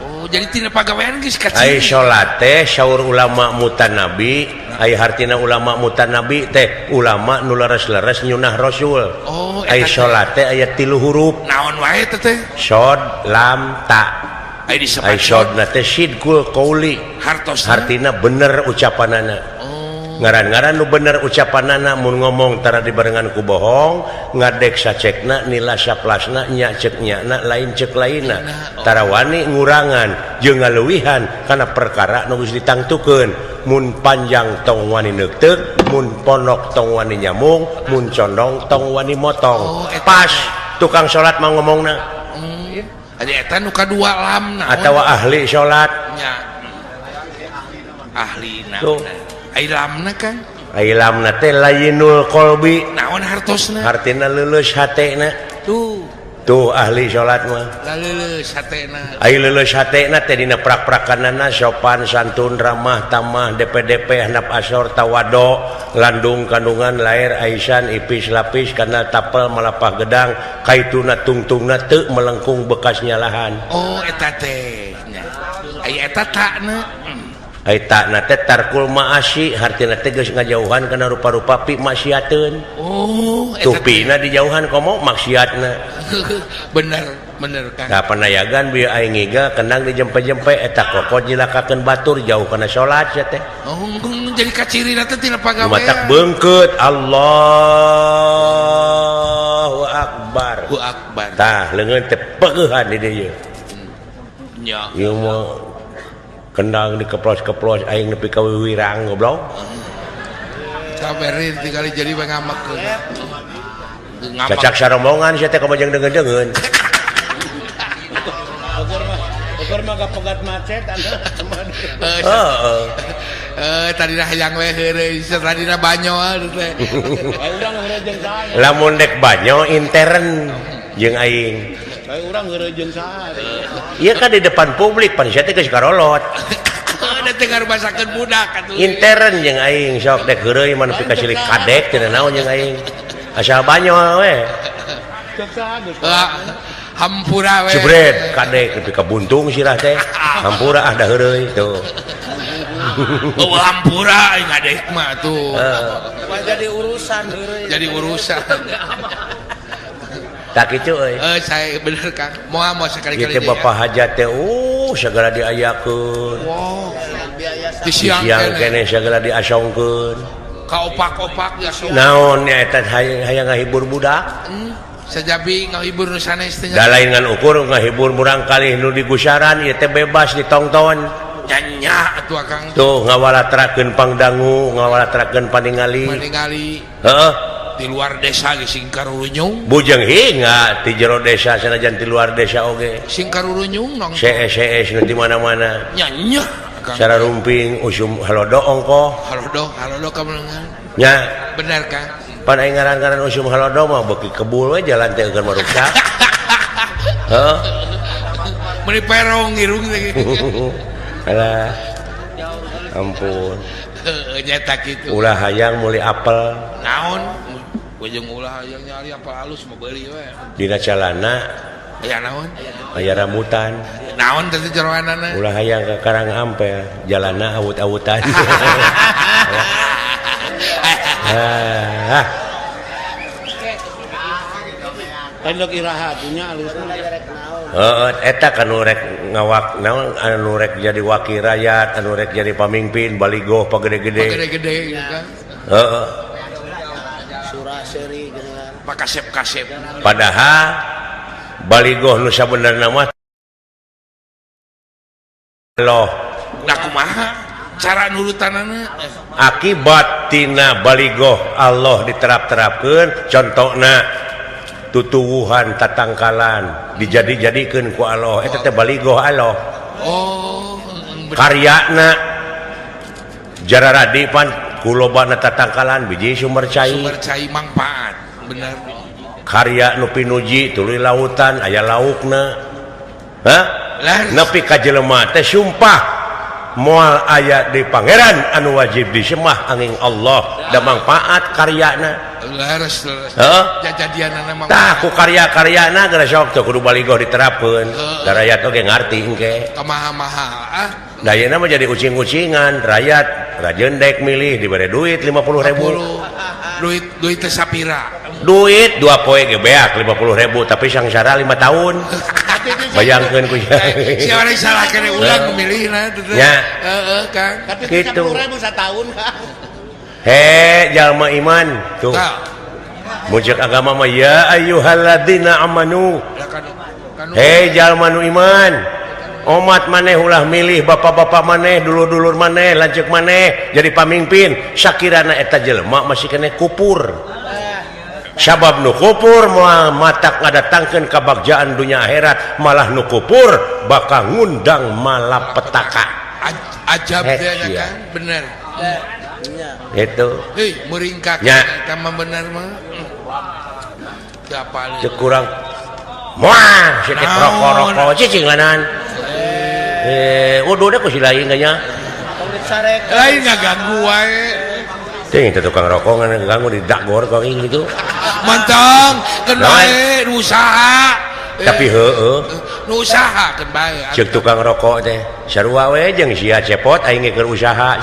D: Oh, jadi tina pagawean geus kaciri.
A: Ai salat teh saur ulama mutanabi, ai hartina ulama mutanabi teh ulama nu leres-leres nyunah rasul.
D: Oh,
A: ai salat teh aya 3 huruf.
D: Naon wae teh teh?
A: Shod, lam, ta.
D: Ai disebut
A: ai shodna teh sidqul qauli.
D: Hartosna
A: hartina bener ucapanana.
D: Oh.
A: Ngaran-ngaran nu bener ucapanana mun ngomong tara dibarengan ku bohong, ngadek sacekna nila saplasna nya cek nyana lain cek lainna.
D: Oh.
A: Tara wani ngurangan jeung ngaleuwihan kana perkara nu geus ditangtukeun. Mun panjang tong wani neukteuk, mun ponok tong wani nyamung, mun condong tong wani motong.
D: Oh, eta
A: pas tukang salat mah ngomongna.
D: Aya eta nu kadua lamna.
A: Atawa ahli salat.
D: Nya. Ahlina.
A: Tuh.
D: Ai lamna Kang.
A: Ai lamna teh layinul qalbi.
D: Naon hartosna?
A: Hartina leuleus hatena.
D: Tuh.
A: Tuh ahli salat mah.
D: Leuleus hatena.
A: Ai leuleus hatena teh dina prak-prakanana sopan santun ramah tamah DPDP handap asor tawado landung kandungan lair aisan ipis lapis kana tapel malapah gedang kaituna tungtungna teu melengkung bekas nyalahan.
D: Oh eta teh nya. Ai eta takna.
A: Ai takna teh tarkul maasi hartina teh geus ngajauhan kana rupa-rupa pi maksiateun.
D: Oh, eta
A: tupina dijauhan komo maksiatna.
D: Bener, bener Kang.
A: Tah panayagan bieu aing ngiga kendang dijempe-jempe eta kokot nyilakakeun batur jauh kana salat sia teh.
D: Oh, jadi kacirina teh tina pagawean.
A: Matak beungkeut Allahu akbar.
D: Allahu akbar.
A: Tah leungeun teh pegeuhan di dieu.
D: Nya.
A: Ieu mah kendang dikeplos-keplos aing nepi ka wiwirang goblok.
D: Saberin tinggali jadi we ngamekeun.
A: Cacak sarombongan sia teh komo jeung deungeun-deungeun.
C: Ukur mah kapegat macet
D: heeh. Tadina hayang we heureuy, tadina banyo teh.
C: Urang heureuy jeung saha?
A: Lamun dek banyo intern jeung aing.
C: Kayak urang heureuy jeung saha?
A: Ieu kan di depan publik pan sia teh geus karolot.
D: Da teh ngarubasakeun budak atuh.
A: Intern jeung aing sok dek heureuy mah nepi ka silik kadek teu naon jeung aing. Asal banyo we.
C: Cek saha geus.
D: Hampura we.
A: Jebret kadek nepi ka buntung sirah teh. Hampura ah da heureuy tuh.
D: Oh, hampura aing kadek mah tuh.
B: Mah jadi urusan heureuy.
D: Jadi urusan.
A: Tak kitu euy.
D: Saya bener Kang. Moal moal sekali-kali
A: ieu teh bapak hajat teh segala diayakeun.
D: Wow.
A: Di siang keneh segala diasongkeun.
D: Ka opak-opak diasongkeun.
A: Naon nya eta hayang ngahibur budak?
D: Sajabi ngahibur nu sanes teh.
A: Da lain ngan ukur ngahibur murangkalih nu digusaran ieu teh bebas ditongton.
D: Nya atuh Akang.
A: Tuh ngawalatrakeun pangdangu, ngawalatrakeun paningali.
D: Paningali.
A: Heeh.
D: Di luar desa ge sing karurunyung.
A: Bujeng hinga ti jero desa sanajan ti luar desa oge.
D: Sing karurunyung nong.
A: CS nu di mana-mana.
D: Nya nya Kang.
A: Sararumping usum halodo ongkoh.
D: Halodo, halodo kameunangan.
A: Nya.
D: Bener Kang.
A: Pan aing ngaran-ngaran usum halodo mah beuki kebul we jalan teh eukeun maruksak. Heeh.
D: Meuni perong irung teh.
A: Alah ampun.
D: Heuh nyata kitu.
A: Ulah hayang meuli apel.
D: Naon? Ujung ulah hayang nyari apel halus mah beuli we.
A: Dina calana
D: aya naon?
A: Aya rambutan.
D: Naon teh jeroanana?
A: Ulah hayang ka Karang Ampel, jalana awut-awutan. Ah.
C: Pendek iraha dunya alusna.
A: Heeh, eta kan nu rek ngawak naon anu rek jadi wakil rakyat, anu rek jadi pamimpin baligoh pagede-gede.
D: Pagede-gede gitu kan.
A: Heeh.
B: Surah seri geuningan.
D: Pakasep-kasep.
A: Padahal baligoh nu sabenerna mah loh.
D: Da kumaha cara nurutanana?
A: Akibat tina baligoh Allah diterap-terapkeun contona tutuwuhan tatangkalan dijadi-jadikeun ku Allah eta teh baligoh Allah.
D: Oh,
A: karyana jararadi pan ku lobana tatangkalan biji sumber cai.
D: Sumber cai mangpaat, bener.
A: Karya nu pinuji tuluy lautan aya laukna. Hah? Nepi ka jelema teh sumpah moal aya di pangeran anu wajib disembah angin Allah da mangpaat karyana.
D: Leres leres.
A: Heeh.
D: Jajadianana mah.
A: Tah ku karya-karyana geus sok teu kudu baligoh diterapkeun. Da rakyat oge ngarti engke.
D: Kamaha-maha ah.
A: Da ayeuna mah jadi ucing-ucingan rakyat rajeun dek milih dibere duit 50.000.
D: Duit duit teh sapira.
A: Duit 2 poe ge beak 50.000 tapi sangsara 5 tahun. Bayangkeun ku
D: si orang salah kene ulang memilihna teh.
A: Nya.
D: Heeh Kang.
C: Tapi
A: kitu.
C: 10.000 satahun Kang.
A: He jalma iman tuh. Muncul agama mah ya ayyuhalladzina amanu. He jalma nu iman. Omat maneh ulah milih bapak-bapak maneh, dulur-dulur maneh, lanceuk maneh jadi pamimpin. Sakirana eta jelema masih keneh kupur. Sabab nu kupur moal matak ngadatangkeun kabagjaan dunya akhirat, malah nu kupur bakal ngundang malapetaka.
D: Ajab teh nya Kang, bener.
A: Itu.
D: Hei, meuringkak eta mah bener mah. Teu apal.
A: Teu kurang. Moal sitik rokok-rokok cicing lanan. Udah ku si lain nya.
D: Lain ngaganggu wae.
A: Teuing teh tukang rokok ngaganggu di dagor kok gitu.
D: Mantong, keun bae nu usaha.
A: Tapi heueuh.
D: Nu usaha keun bae.
A: Ceuk tukang rokok teh, sarua we jeung sia cepot aing ge keur usaha.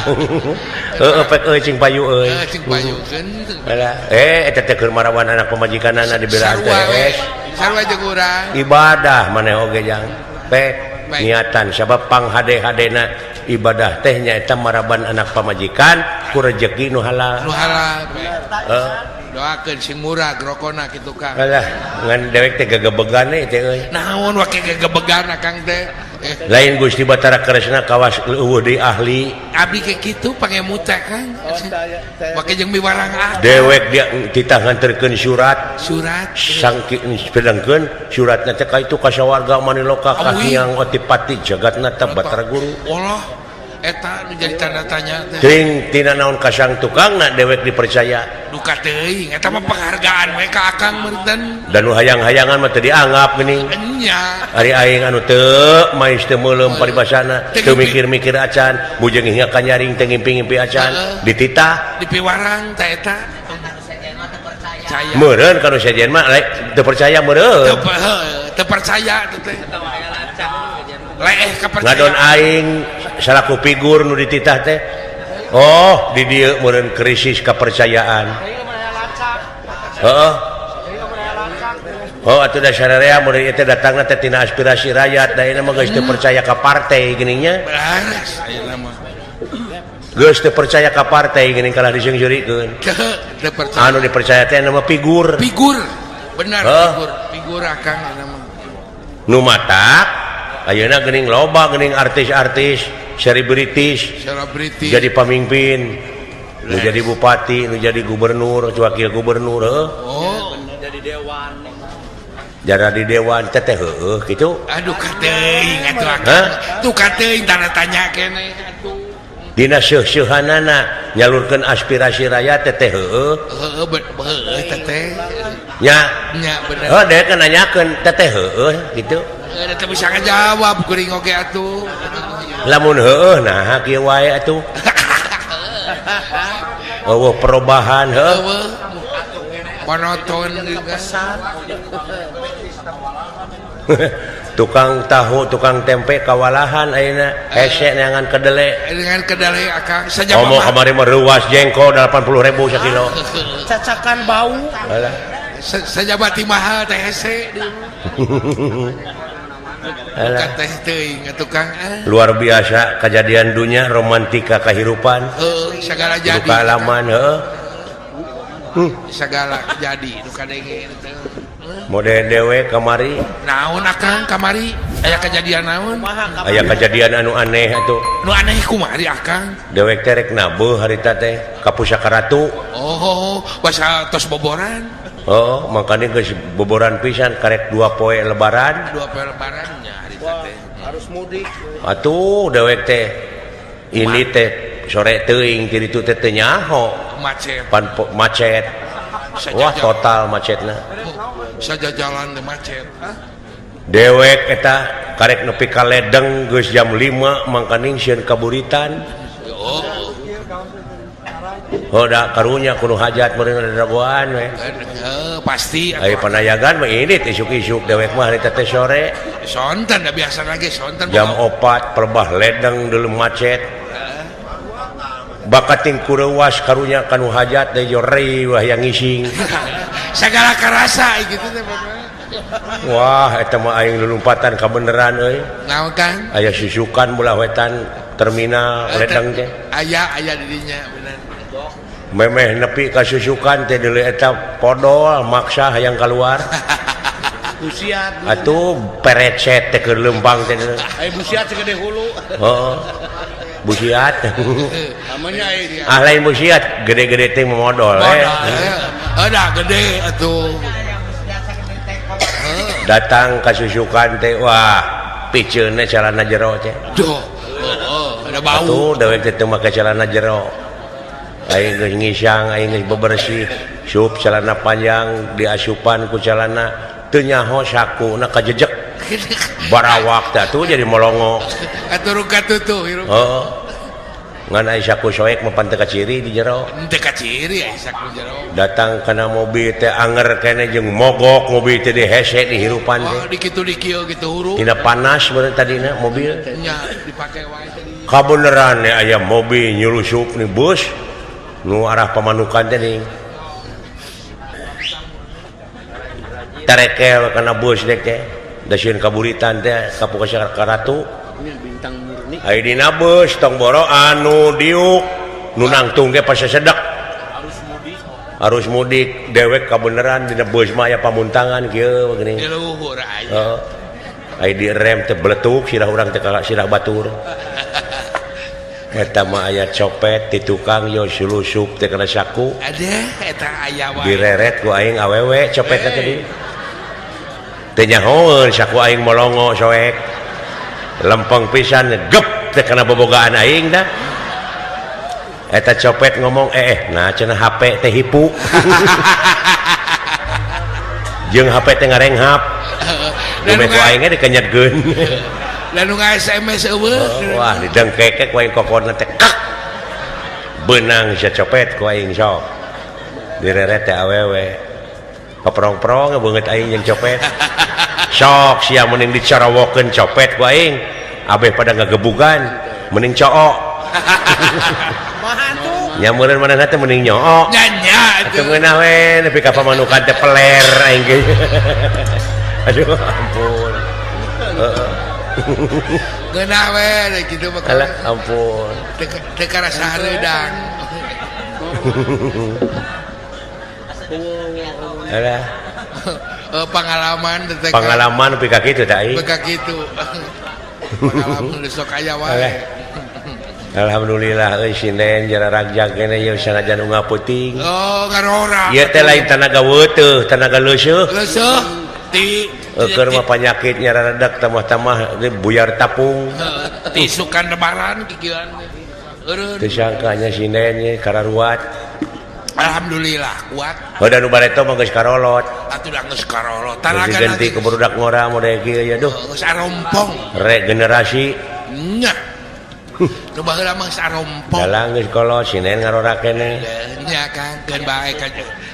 A: Heueuh pek euy cing payu euy.
D: Cing payukeun.
A: Alah, eta teh keur marawan anak pamajikanana dibelaan teh.
D: Sarua jeung urang.
A: Ibadah maneh oge jang. Pek niatan sabab panghade-hadena ibadah teh nyaeta maraban anak pamajikan ku rejeki nu halal.
D: Nu halal. Heeh. Doakeun sing murah rokona kitu Kang.
A: Alah, ngan dewek teh gegebegan teh euy.
D: Naon wake gegebegan Kang teh?
A: Lain Gusti Batara Kresna kawas leuweuh deui ahli.
D: Abdi ke kitu pangemu teh Kang. Wake jeung miwarang ah.
A: Dewek dia titah nganterkeun surat.
D: Surat
A: sangki pedangkeun suratna teh ka itu ka sawarga Maniloka ka Hyang Otipati Jagatnata Batara Guru.
D: Allah eta nu jadi tanda tanya teh.
A: Teuing tina naon kasang tukangna dewek dipercaya.
D: Duka teuing eta mah penghargaan we ka Akang meureun.
A: Da nu hayang-hayangan mah teu dianggap geuning.
D: Nya.
A: Ari aing anu teu mais teu meuleum paribasana, teu mikir-mikir acan, bujeng hingga ka nyaring teu ngimpi-ngimpi acan, dititah
D: dipiwarang teh eta.
A: Meureun ka nu sejen mah teu percaya meureun.
D: Teu percaya teh. Leeh kapercaya.
A: Ngadon aing salaku figur nu dititah teh. Oh, di dieu meureun krisis kepercayaan. Heeh. Oh, atuh da sararea meureun ieu teh datangna teh tina aspirasi rakyat, da ayeuna mah geus teu percaya ka partai geuning nya.
D: Beres ayeuna mah.
A: Geus teu percaya ka partai geuning kalah diseungseurikeun.
D: Teu percaya.
A: Anu dipercaya teh nama figur.
D: Figur. Benar figur. Figur Akang ayeuna mah.
A: Nu matak ayeuna geuning loba geuning artis-artis selebritis jadi pamimpin, nu jadi bupati, nu jadi gubernur, wakil gubernur heuh.
D: Oh,
B: jadi dewan.
A: Jara di dewan teh teh heueuh kitu.
D: Aduh kateuing atuh Akang. Tuh kateuing tanda tanya keneh atuh.
A: Dina seuh-seuhanana nyalurkeun aspirasi rakyat teh teh heueuh.
D: Heueuh heueuh teh teh.
A: Nya.
D: Nya bener.
A: Heuh dewek nanyakeun teh teh heueuh kitu.
D: Teu bisa ngajawab kuring oge atuh.
A: Lamun heueuh nah kieu wae atuh. Eueuh perubahan heueuh.
D: Monoton juga.
A: Tukang tahu, tukang tempe kawalahan ayeuna hese neangan kedele.
D: Dengan kedele akang saja.
A: Komo kamari mah reuas jengkol 80.000 sakilo.
C: Cacakan bau.
A: Alah.
D: Sajabati mahal teh hese.
A: Alah.
D: Teh teuing tukang.
A: Luar biasa kejadian dunia romantika kehidupan.
D: Heuh, sagala jadi.
A: Duka alaman heuh.
D: Sagala jadi duka denge teh.
A: Mode dewe kamari.
D: Naon akang kamari? Aya kejadian naon?
A: Aya kejadian anu aneh atuh.
D: Nu aneh kumari akang?
A: Dewek teh rek nabeuh harita teh ka Pusaka Ratu.
D: Oh, basa tos boboran.
A: Oh, makanya geus boboran pisan karek 2 poe lebaran.
D: 2 poe lebaran nya harita teh.
C: Harus mudik.
A: Atuh dewek teh ini teh sore teuing ti ditu teh teu nyaho.
D: Macet.
A: Pan macet. Wah, total macetna.
D: Saja jalan macet.
A: Dewek eta karek nepi ka Ledeng geus jam 5 mangkaning sieun kaburitan.
D: Oh.
A: Oh, da karunya kudu hajat meureun dagoan we.
D: Heuh, pasti
A: aya panayagan mah ini isuk-isuk dewek mah harita teh sore.
D: Sonten da biasa lagi sonten.
A: Jam 4 perbah Ledeng deuleu macet. Bakating kureuwas karunya kanu hajat deui jore wah yang ngising.
D: Sagala karasa gitu teh.
A: Wah, eta mah aing lulumpatan kabeneran euy.
D: Naon Kang?
A: Aya susukan belah wetan terminal Ledeng teh.
D: Aya aya di dinya bener.
A: Memeh nepi ka susukan teh deuleu eta podol maksa hayang kaluar.
C: Busiat.
A: Atuh perecet teh keur leumpang teh.
C: Aya busiat segede hulu.
A: Heeh. Busiat.
C: Namanya
A: ah lain busiat, gede-gede teh modol.
D: Ada gede atuh.
A: Datang ka susukan teh wah piceunna calana jero teh.
D: Duh, heeh, ada bau.
A: Atuh dewek teh teu make calana jero. Aing geus ngisang, aing geus bebersih, sup calana panjang diasupan ku calana teu nyaho sakuna kajejek. Barawak teh atuh jadi molongo.
D: Atuh katutuh hirup.
A: Heeh. Ngan aya saku soek mah pan teu kaciri di jero.
D: Teu kaciri aya saku jero.
A: Datang kana mobil teh anger keneh jeung mogok mobil teh dihese di hirupan teh.
D: Wah, dikitu dikieu kitu huruf.
A: Tina panas meureun tadina mobil.
D: Nya dipake wae tadi.
A: Kabeneran aya mobil nyulusup ni bus nu arah Pamanukan teh ning. Tarekel kana bus dek teh. Da sieun kaburitan teh ka Pusaka Ratu.
C: Bintang murni.
A: Ai dina beus tong boro anu diuk nu nangtung ge pasasedek. Arus mudik dewek kabeneran dina beus mah aya pamuntangan kieu geuning.
D: Di luhur aya.
A: Heeh. Ai direm teh beletuk sirah urang teh ka sirah batur. Eta mah aya copet di tukang yo sulusup teh kana saku.
D: Adeh eta aya wae.
A: Direret ku aing awewe copet teh tadi. Teu nyahoeun saku aing molongo soek. Lempeng pisan gep teh kana bobogaan aing dah. Eta copet ngomong nah cenah HP teh hipu. Jeung HP teh ngarenghap. Dume ku aing ge dikenyetkeun.
D: Lah nu SMS eueuh.
A: Wah didengkek ku aing kokona teh kak. Beunang sia copet ku aing sok. Direret teh awewe. Paprong-prong beungeut aing jeung copet. Sok sia mending dicarawokeun copet ku aing. Abeh pada ngagebugan mending cook. Nya meureun manehna teh mending nyook.
D: Nya nya
A: atuh ngeunah we nepi ka Pamanukan teh peler aing ge. Aduh ampun. Heeh.
D: Ngeunah we kitu mah.
A: Alah ampun.
D: Teu karasa hareudang.
A: Alah.
D: Pengalaman teh
A: pengalaman nepi ka kitu teh aing.
D: Nepi ka kitu. Pengalaman sok aya wae.
A: Alhamdulillah euy sinden jara ragjag keneh ieu sanajan unggal peuting.
D: Oh, ngarora.
A: Ieu teh lain tanaga weuteuh, tanaga leuseuh.
D: Leuseuh ti
A: keur mah panyakit nyararedak tamah-tamah buyar tapung.
D: Ti sukan lebaran kikieuan. Eureun.
A: Teu sangkanya sinden ye kararuat.
D: Alhamdulillah kuat.
A: Oh, da nu bareto mah geus karolot.
D: Atuh da geus karolot. Tanaga
A: ganti ke barudak ngora mode kieu ya duh.
D: Geus arompong.
A: Regenerasi.
D: Nya. Nu baheula mah sarompok.
A: Dalang geus kolot sinen ngarora keneh.
D: Nya Kang, keun bae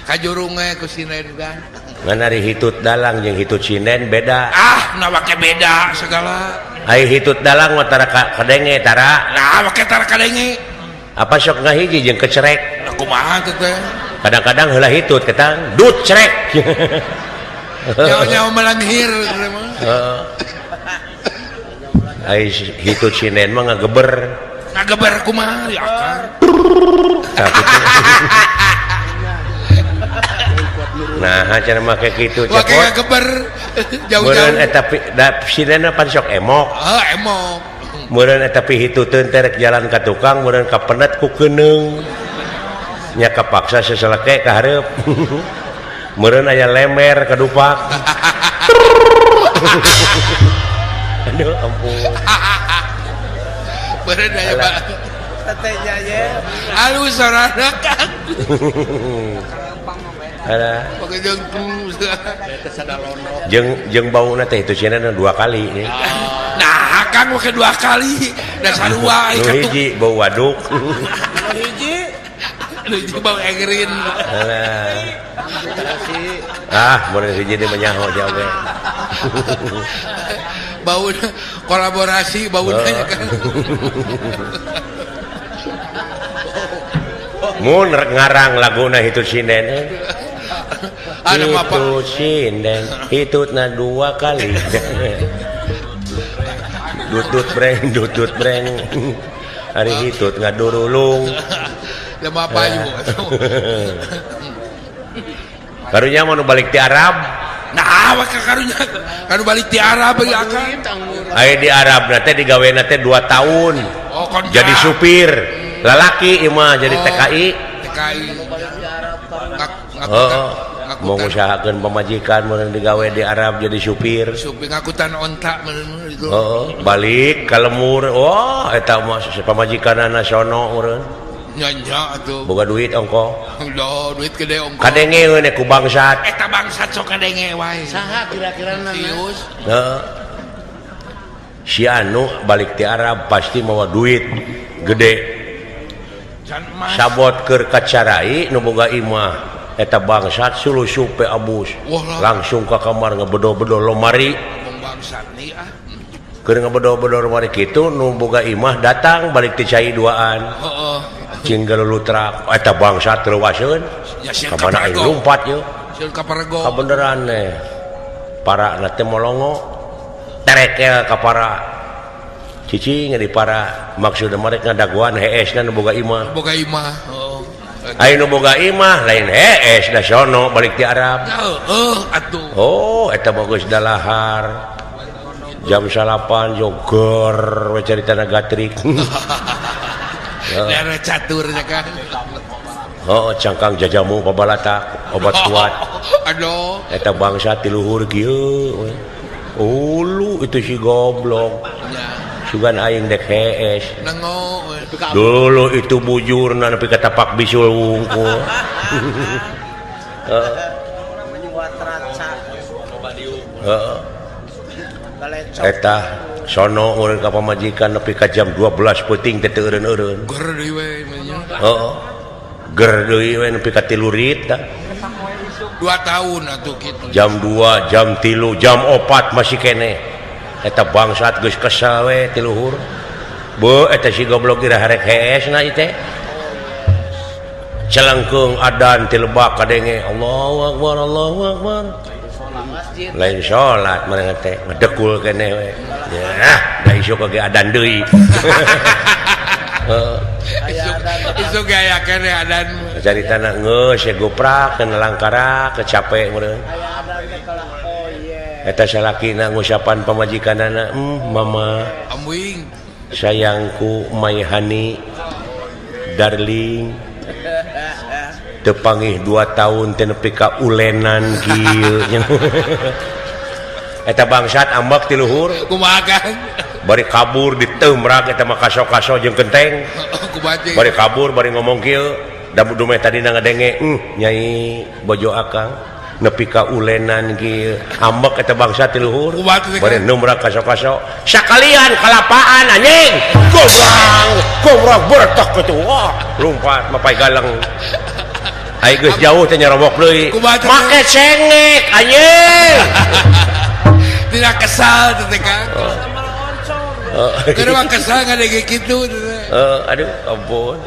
D: kajurung we ku sinen kan.
A: Ngan ari hitut dalang jeung hitut sinden beda.
D: Ah, na wake beda segala.
A: Ai hitut dalang mah tara kadenge tara.
D: Nah, wake tara kadenge.
A: Apa sok ngahiji jeung kecerek.
D: Nah, kumaha teh teh?
A: Kadang-kadang heula hitut ketang dut cerek.
D: Nyawa-nyawa melanghir.
A: Heeh. Ai hitut sinden mah ngageber.
D: Ngageber kumaha ya Kang?
A: Nah, cara make kitu
D: cepot. Wake ngageber jauh-jauh.
A: Meureun eta sinden pan sok emok.
D: Heuh, emok.
A: Meureun eta pihituteun teh rek jalan ka tukang, meureun kapenet ku keuneung. Nya kapaksa seseleke ka hareup. Meureun aya lember kadupak. Aduh ampun.
D: Meureun aya ba.
B: Teh nya ye.
D: Alus sorana Kang.
A: Alah. Jeung jeung bauna teh itu cenah dua kali nih.
D: Nah, Kang make dua kali. Da sarua
A: nu hiji bau waduk.
B: Nu hiji.
D: Nu hiji bau egrin.
A: Alah. Ah, mun hiji deui mah nyaho sia oge.
D: Bau kolaborasi bauna nya kan.
A: Mun rek ngarang laguna hitut sinden.
D: Ada apa?
A: Hitut sinden, hitutna dua kali. Dut-dut breng, dut-dut breng. Ari hitut ngadurulung.
D: Lema payu.
A: Karunya mah nu balik ti Arab.
D: Nah, awak karunya kanu balik ti Arab ya Kang.
A: Aya di Arab na teh digawena teh 2 tahun.
D: Oh, kontrak.
A: Jadi supir. Lalaki ieu mah jadi TKI.
D: TKI.
A: Heeh. Mau ngusahakeun pamajikan mun digawe di Arab jadi supir.
D: Supir ngakutan onta meureun itu.
A: Heeh, balik ka lemur. Wah, eta mah pamajikanana sono meureun.
D: Nya nya atuh.
A: Boga duit ongko.
D: Loh, duit gede ongko.
A: Kadenge we ku bangsat.
D: Eta bangsat sok kadenge wae.
C: Saha kira-kirana?
D: Sius.
A: Heeh. Si anu balik ti Arab pasti mawa duit gede. Sabot keur kacarai nu boga imah eta bangsat sulusup pe abus. Langsung ka kamar ngebedo-bedo lomari. Keur ngebedo-bedo lomari kitu nu boga imah datang balik ti cai duaan.
D: Heeh.
A: Cing galulutrak eta bangsat reuaseun. Ka mana aing lumpat yeuh.
D: Sieun kaparego.
A: Kabeneran teh. Para na teh molongo terekel ka para. Cicing di para maksudna mereka ngadaguan hees na nu boga imah.
D: Boga imah. Heeh.
A: Aya nu boga imah lain hees da sono balik ti Arab.
D: Heeh atuh.
A: Oh, eta mah geus dalahar. Jam 9 joger we caritana gatrik.
D: Dara catur nya kan.
A: Heeh, cangkang jajamu pabalatak obat kuat.
D: Aduh.
A: Eta bangsa ti luhur kieu we. Ulu itu si goblok. Sugan aing dek hees. Dulu itu bujurna nepi ka tapak bisul wungkul. Heeh. Heeh. Eta sono urang ka pamajikan nepi ka jam 12 peuting teh teu eureun-eureun.
D: Ger deui we nya.
A: Heeh. Ger deui we nepi ka 3 rit tah.
D: 2 tahun atuh kitu.
A: Jam 2, jam 3, jam 4 masih keneh. Eta bangsat geus kesel we ti luhur. Beuh eta si goblok ira harek hees na ieu teh. Celengkeung adan ti lebak kadenge Allahu akbar Allahu akbar. Lain salat manehna teh ngedekul keneh we. Yah, da isuk ge adan deui. Heeh.
D: Isuk ge aya keneh adan.
A: Caritana geus ye goprak kana langkara kecape meureun. Eta salakina ngusapan pamajikanana, mama
D: amwing
A: sayangku my honey darling teu pangih 2 tahun teh nepi ka ulenan kieu. Eta bangsat ambek ti luhur.
D: Kumaha Kang?
A: Bari kabur diteumrak eta mah kaso-kaso jeung kenteng. Bari kabur bari ngomong kieu, da dumeh tadina ngadenge, nyai bojo akang. Nepi ka ulenan kieu ambek eta bangsa ti luhur bari numrak kaso-kaso sakalian kalapaan anjing gobrang gobrang bertak kitu wah lompat mapai galang ai geus jauh teh nyarobok deui make cengek anjing
D: tidak kesal teh Kang keur mah kesal ngadege kitu
A: aduh ampun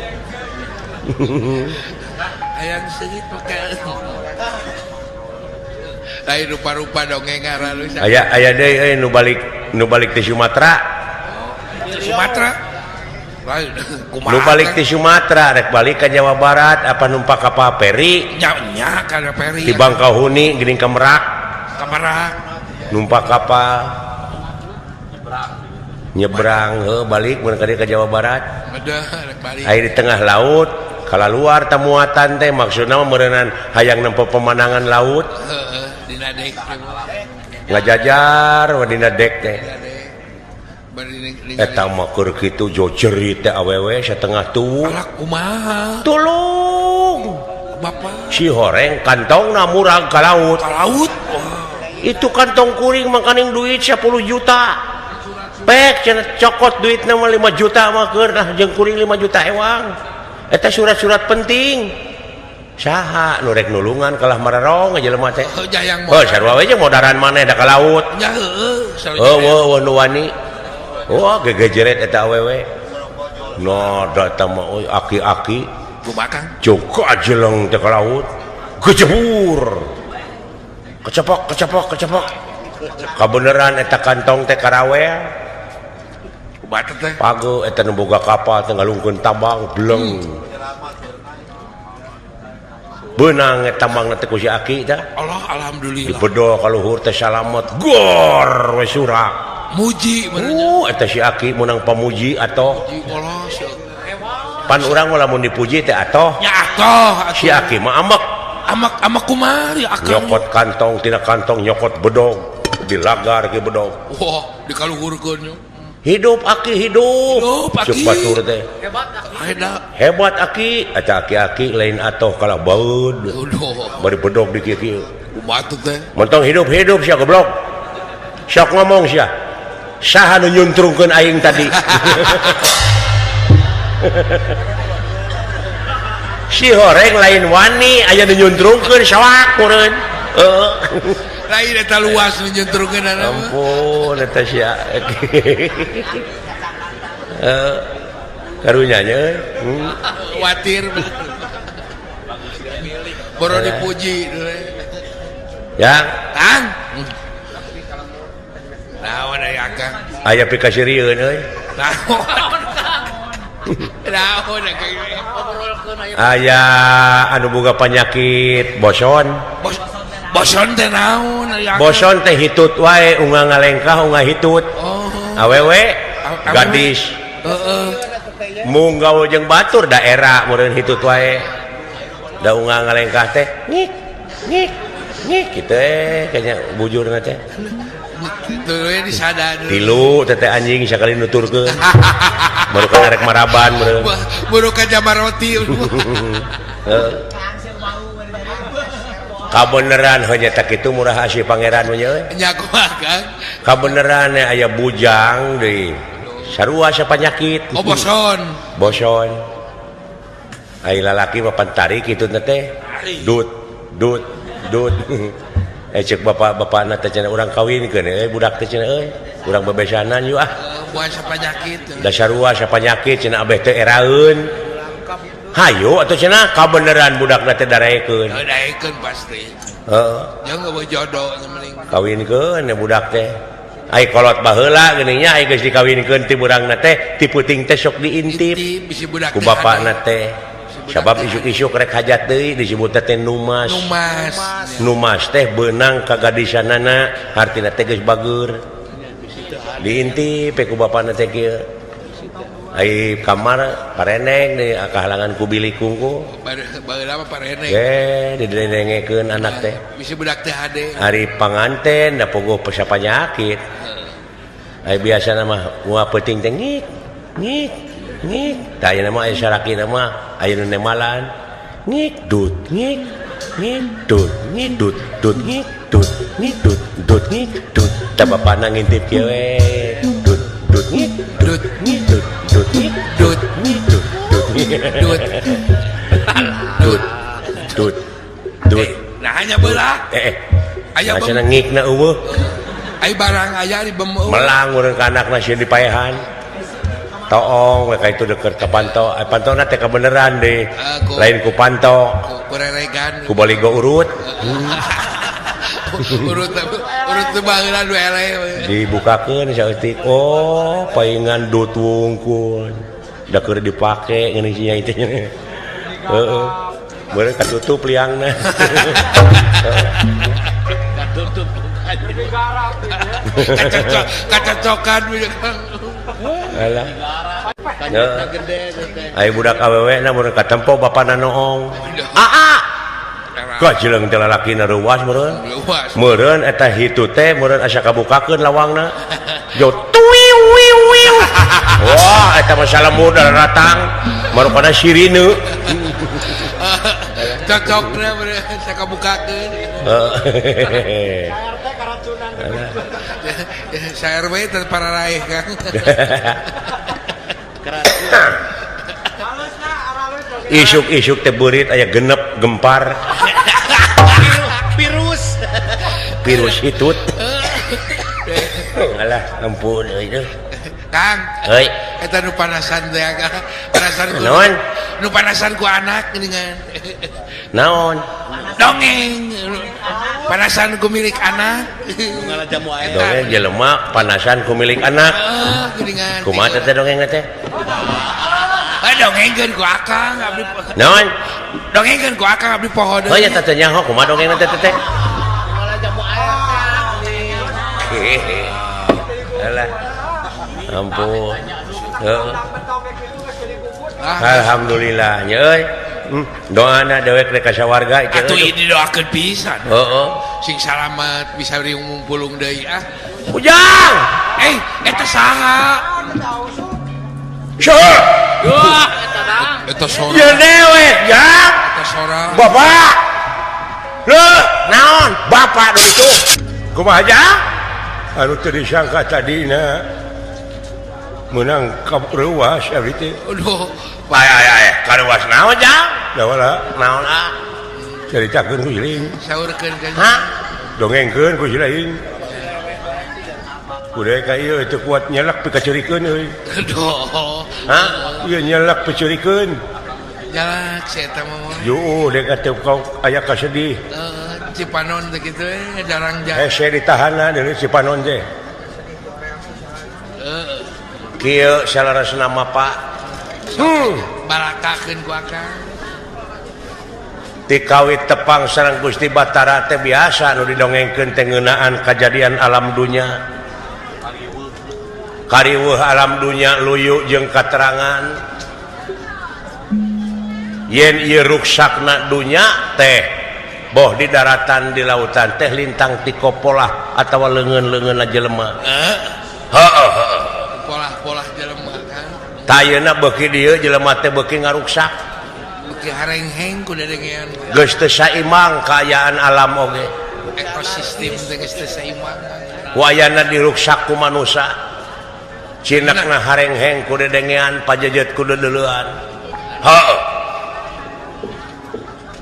D: hayang seungit make lain rupa-rupa dongeng aralus
A: aya aya deui euy nu balik ti Sumatera
D: Sumatera lain kumaha
A: nu balik ti Sumatera rek balik ka Jawa Barat apa numpak kapal peri
D: nya nya kana peri
A: di Bangkauhuni geuning ka Merak
D: ka Merak
A: numpak kapal nyebrang heuh balik mun ka dieu ka Jawa Barat aya di tengah laut kalaluar tamuatan teh maksudna mah meureunnan hayang nempo pemandangan laut
D: heeh dina dek
A: ngajajar we dina dek teh eta mah keur kitu jojerit teh awewe satengah tuwuh
D: alah kumaha
A: tulung
D: bapak
A: si horeng kantongna murag ka laut
D: ka laut
A: itu kantong kuring makaning duit 10 juta pek cenah cokot duitna mah 5 juta mah keur nah jeung kuring 5 juta ewang eta surat-surat penting saha nu rek nulungan kalah mararong jelema teh
D: heuh
A: sarua we jeung modaran maneh da ka laut
D: nya heueuh
A: heueuh nu wani wah gegejeret eta awewe no da eta mah euy aki-aki
D: kumaha Kang
A: joko ajeleng teh ka laut gejebur kecepok kecepok kecepok kabeneran eta kantong teh karawel pago eta nu boga kapal teh ngalungkeun tambang bleng beunang eta tambangna teh ku si aki teh
D: Allah alhamdulillah
A: dibedol ka luhur teh salamet gor we surak
D: muji bener
A: eta si aki meunang pamuji atoh pan urang mah lamun dipuji teh atoh
D: nya atoh
A: si aki mah ambek
D: amak amak kumaha akang
A: nyokot kantong tina kantong nyokot bedog dilagar ke bedog
D: wah dikaluhurkeun
A: hidup aki hidup,
D: hidup aki.
A: Cuk batur teh
D: hebat aki
A: hebat aki eta aki-aki lain atoh kalah baeud bari bedog di kieu-kieu
D: kumaha teh
A: mentong hidup-hidup sia goblok sok ngomong sia saha nu nyuntrungkeun aing tadi si horeng lain wani aya nu nyuntrungkeun sawak meureun heeh
D: lain eta luas nu nyuntrungkeun
A: ampun eta sia karunya nya
D: watir boro dipuji
A: ya
D: Kang naon aya Kang
A: aya pikasirieun euy
D: naon naon
A: aya anu boga panyakit boson
D: boson teh naon
A: boson teh hitut wae unga ngalengkah unga hitut
D: oh.
A: Awewe gadis
D: heeh
A: mung gaul jeung batur daerah meureun hitut wae da unga ngalengkah teh ngik ngik ngik kitu kayaknya bujurna teh
D: tuluy disadar
A: tilu teh anjing sakali nuturkeun baru kana rek maraban meureun
D: baru ka jamaroti
A: heeh kabeneran hanya tak itu murah asih pangeran nya euy
D: nya kumaha Kang
A: kabeneran aya bujang deui sarua sapanyakit
D: oh boson
A: boson ai lalaki mah pantari kitu teh dut dut dut cek bapak-bapakna teh cenah urang kawinkeun euy budak teh cenah euy urang bebesanan yuk ah
D: buah sapanyakit
A: da sarua sapanyakit cenah abeh teh eraeun hayu atuh cenah kabeneran budakna teh daraekeun
D: daekeun pasti
A: heeh
D: jeung eueuh jodoh nya mending
A: kawinkeun budak teh ai kolot baheula geuning nya ai geus dikawinkeun ti burangna teh ti peuting teh sok diintip ku bapakna teh sabab isuk-isuk rek hajat deui disebut teh numas
D: numas
A: numas teh beunang ka gadisanana hartina teh geus bageur diintip ku bapakna teh kieu ai kamar pareneng di kahalangan ku bilik kungku
D: baheula mah pareneng
A: ge didengekeun anak teh
D: bisi budak teh hade
A: ari panganten da pogoh panyakit ai biasana mah ungah peuting teh ngik ngik ngik tah ayeuna mah aya salakina mah aya nu nemalan ngik dut ngik ngidut ngidut dut ngidut ngidut dut ngidut tah bapana ngintip kieu we dut dut ngidut ngidut dut ngidut ngidut dut
D: dut
A: dut dut dut
D: nah hanya belah aya
A: cenah ngikna eueuh
D: ai barang aya di bem
A: melang urang ka anakna sieun dipaehan toong we ka itu deket ka panto pantona teh kabeneran deh lain ku panto
D: ku reregan
A: ku baligo urut
D: urut urut teu baheula nu eleh
A: dibukakeun saeutik oh paingan dut wungkul da keur dipake ngeun nya itu heeh meureun katutup liangna
C: katutup
D: kacocokan
A: alah ai budak awewe na meureun katempo bapana noong aa ka jeleng teh lalakina reuwas meureun meureun eta hitu teh meureun asa kabukakeun lawangna jo tuiu wiu wiu wah eta masalah muda datang marukana sirine
D: cocokna meureun asa kabukakeun
A: heeh
D: Saer we teh pararaeh Kang.
A: Isuk-isuk teh beurit aya genep gempar.
C: Virus.
A: Virus hitut. Alah ampun euy.
D: Kang.
A: Heuy.
D: Eta nu panasan teh panasan ku.
A: Naon?
D: Nu panasan ku anak geuningan.
A: Naon?
D: Dongeng. Panasan ku milik anak.
A: Dongeng jelema panasan ku milik anak.
D: Geuningan.
A: Kumaha teh dongeng teh?
D: Dongengkeun ku akang abdi.
A: Naon?
D: Dongengkeun ku akang abdi poho deui.
A: Oh nya teh nyaho kumaha dongeng teh teh? Alah. Ampun. Heeh. Alhamdulillah nya euy. Doana dewek rek ka sawarga ieu.
D: Atuh ieu didoakeun pisan.
A: Heeh.
D: Sing salamet bisa riung pulung deui ah.
A: Ujang.
D: Eta saha?
A: Syuh.
D: Wah, eta sora.
A: Ieu dewek, jang.
D: Eta sora.
A: Bapak. Leuh, naon? Bapak nu itu. Kumaha jang? Anu teu disangka tadina meunang ka reuwas abdi teh.
D: Aduh,
A: ay ay ay, ka reuwas naon jang? Da wala naon ah? Caritakeun ku siling.
D: Saurkeun ka.
A: Hah? Dongengkeun ku siling. Kudu ka ieu teu kuat nyelek pikaceurikeun euy.
D: Aduh.
A: Hah? Ieu nyelek piceurikeun.
D: Nyelek si eta mah.
A: Juuh deuk teu aya kasedih.
D: Heeh, Cipanon teh kitu we jarang jang.
A: Hese ditahanan deui Cipanon teh.
D: Heeh.
A: Kieu saleresna mah Pak.
D: Barakakeun ku akang.
A: Ti kawit tepang sareng Gusti Batara teh biasa nu didongengkeun teh ngeunaan kajadian alam dunya. Kariweuh alam dunya luyu jeung katerangan. Yen ieu ruksakna dunya teh boh di daratan di lautan teh lintang ti kopolah atawa leungeun-leungeunna jelema.
D: Heeh.
A: Heeh.
D: Polah-polah jelema kan.
A: Tayeuna beuki dieu jelema teh beuki ngaruksak.
D: Beuki harengheng ku dedengean.
A: Geus teu saimang kaayaan alam oge.
D: Ekosistem teh geus teu saimang.
A: Wayana diruksak ku manusa. Cinakna harengheng ku dedengean pajejet ku deuleuan. Heeh.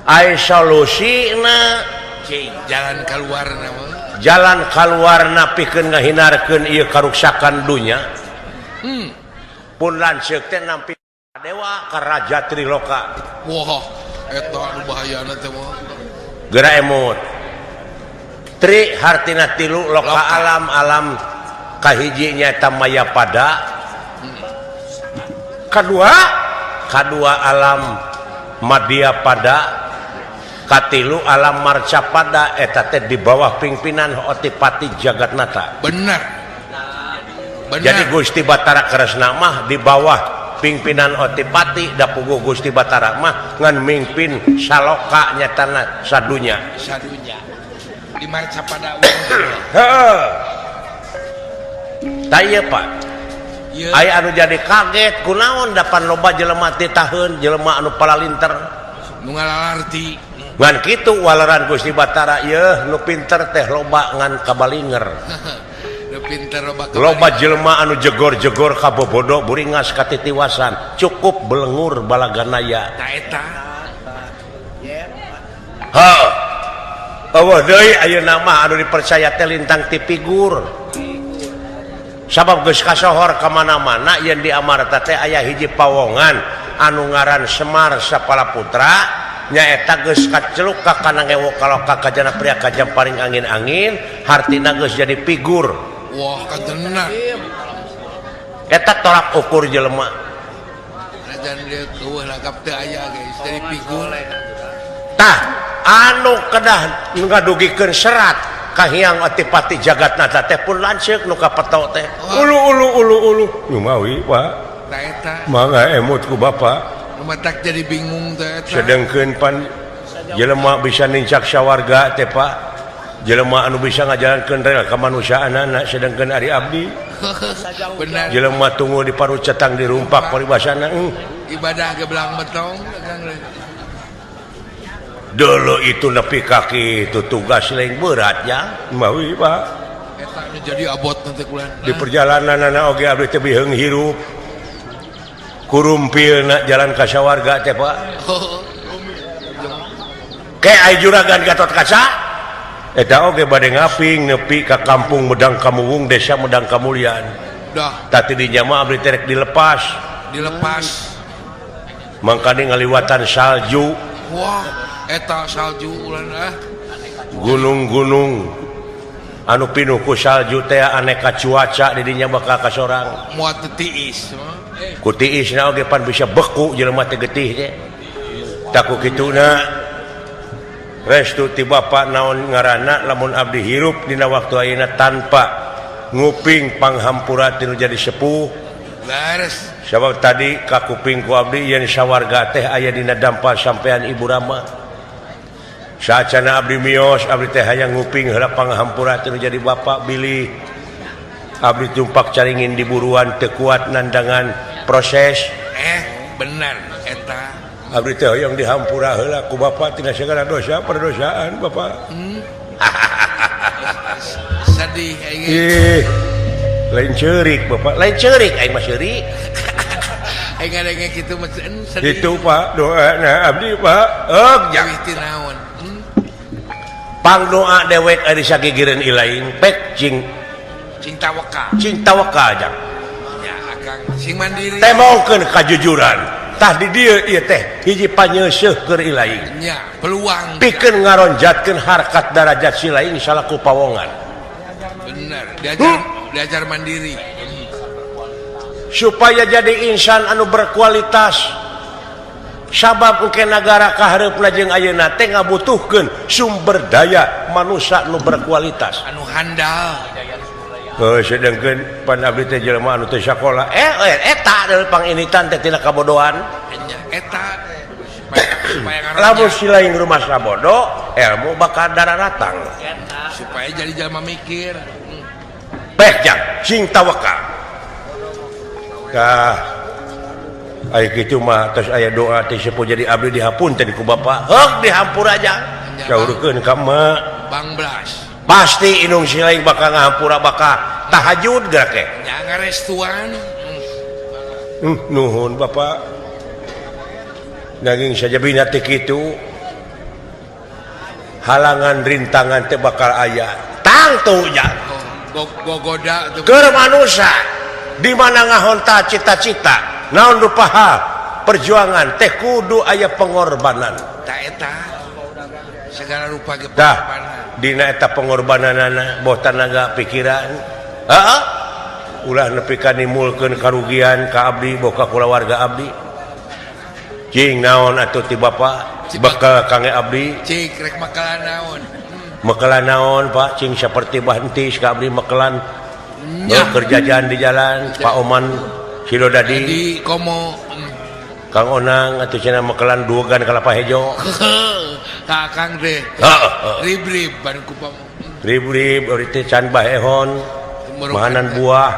A: Ai solusina
D: cing jalan kaluarna mah.
A: Jalan kaluarna pikeun ngahinarkeun ieu karuksakan dunya. Pun lanceuk teh nampi dewa ka Raja Triloka.
D: Wah, eta anu bahayana teh mah.
A: Geura emut. Tri hartina tilu loka,
D: loka.
A: Alam alam kahiji nyaeta Mayapada. Kadua kadua alam Madyapada. Katilu alam Marcapada eta teh di bawah pimpinan Otipati Jagatnata.
D: Bener. Bener.
A: Jadi Gusti Batara Kresna mah di bawah pimpinan Otipati da puguh Gusti Batara mah ngan mimpin saloka nyatana sadunya.
D: Sadunya. Di Marcapada.
A: Heeh. Tah ieu Pak. Aya anu jadi kaget kunaon dapan loba jelema teh taheun jelema anu palalinter
D: nu ngalalarti.
A: Ngan kitu waleran Gusti Batara yeuh nu pinter teh loba ngan kabalinger.
D: Nu pinter loba
A: Loba jelema anu jegor-jegor kabobodo buringas katitiwasan cukup belengur balaganaya.
D: Ta eta.
A: Heuh. Eueuh deui ayeuna mah anu dipercaya teh lintang ti figur. Sabab geus kasohor ka mana-mana yen di Amarta teh aya hiji pawongan anu ngaran Semar Sapala Putra nyaeta geus kaceluk ka kanangewo kaloka kajana pria kajam paring angin-angin hartina geus jadi figur.
D: Wah, kajeuna.
A: Eta tolak ukur jelema.
D: Najan dia eueuh lagap teu aya guys jadi figur.
A: Tah anu kedah ngadugikeun serat ka Hyang Otipati Jagatnata teh pun lanceuk nu kapeto teh. Ulu ulu ulu ulu. Lumawi, Pak.
D: Ta eta.
A: Mangga emut ku Bapak.
D: Nu matak jadi bingung teh eta.
A: Sedengkeun pan jelema bisa nincak sawarga teh, Pak. Jelema anu bisa ngajalankeun rel kamanusiaanana sedengkeun ari abdi.
D: Benar.
A: Jelema tunggu di paru cetang dirumpak paribasana.
D: Ibadah gebelang betong Kang.
A: Dulu itu nepi kaki itu tugas lain berat ya. Mawi, Pak.
D: Eta nu jadi abot nanti kulan.
A: Di perjalanan anak oge abdi teh biheung hirup. Kurumpilna jalan ka sawarga teh, Pak. Ke ai juragan Gatot Kaca eta oge bade ngaping nepi ka kampung Medang Kamuwung desa Medang Kamulyan.
D: Dah.
A: Tah ti dinya mah abdi teh rek dilepas.
D: Dilepas.
A: Mangkane ngaliwatan salju.
D: Wah, eta salju ulan ah.
A: Gunung-gunung anu pinuh ku salju teh aneka cuaca di dinya bakal kasorang.
D: Moal teu tiis.
A: Ku tiisna oge pan bisa beku jelema teh getih teh. Tah ku kituna restu ti Bapa naon ngaranna lamun abdi hirup dina waktu ayeuna tanpa nguping panghampura ti nu jadi sepuh.
D: Leres.
A: Sabab tadi kakuping ku abdi yen sawarga teh aya dina dampal sampean Ibu Rama. Saacana abdi mios abdi teh hayang nguping heula panghampura ti nu jadi bapa bilih abdi tumpak caringin di buruan teu kuat nandangan proses.
D: Bener eta.
A: Abdi teh hoyong dihampura heula ku bapa tina segala dosa perdosaan bapa.
D: Sedih aing.
A: Ih, lain ceurik bapa, lain ceurik aing mah seurik.
D: Aing ngadenge kitu mah sedih.
A: Itu Pak doana abdi Pak. Euk
D: jauh ti naon.
A: Pang doa dewek ari sagigireun ilaing pek cing
D: cing tawakal.
A: Cing tawakal jang.
D: Ya akang sing mandiri.
A: Temongkeun kajujuran. Tah di dieu ieu teh hiji panyeuseuh keur ilaing.
D: Nya, peluang.
A: Pikeun ngaronjatkeun harkat darajat si laing salaku pawongan.
D: Bener, diajar mandiri.
A: Supaya jadi insan anu berkualitas. Sabab engke nagara kahareupna jeung ayeuna teh ngabutuhkeun sumber daya manusia nu berkualitas.
D: Anu handal.
A: Heuh, sedengkeun pan abdi teh jelema anu teu sakola. Eta deui panginitan teh tina kabodohan.
D: Nya eta supaya
A: lamun si lain rumah sabodo, ilmu bakal dararatang.
D: Supaya jadi jelema mikir.
A: Pek jang sing tawakal. Tah ai kitu mah tos aya doa teh sepuh jadi abdi dihapunten ku bapa. Heuk dihampura aja. Saurkeun ka emak.
D: Bang Blas.
A: Pasti indung si lain bakal ngahampura bakal tahajud gerak teh.
D: Nya ngarestuan.
A: Nuhun bapa. Daging sajabina teh kitu. Halangan rintangan teh bakal aya. Tangtu nya.
D: Gogoda teh.
A: Keur manusia di mana ngahonta cita-cita, naon rupa hal perjuangan teh kudu aya pengorbanan.
D: Ta eta segala rupa ge
A: Tah,
D: pengorbanan.
A: Dina eta pengorbananana boh tanaga pikiran. Heeh. Ulah nepi ka nimulkeun karugian ka abdi boh ka kulawarga abdi. Cing naon atuh ti bapa bekal kangge abdi.
D: Cik rek makalan naon?
A: Makalan naon Pak? Cing saperti bantis ka abdi makalan. Kerjaan di jalan Pak Oman Sidodadi
D: di komo
A: Kang Onang atuh cenah makalan duogan kalapa hejo.
D: Ka Kang teh. Rib-rib ban ku pam.
A: Rib-rib euy teh can bahehon. Mahanan buah.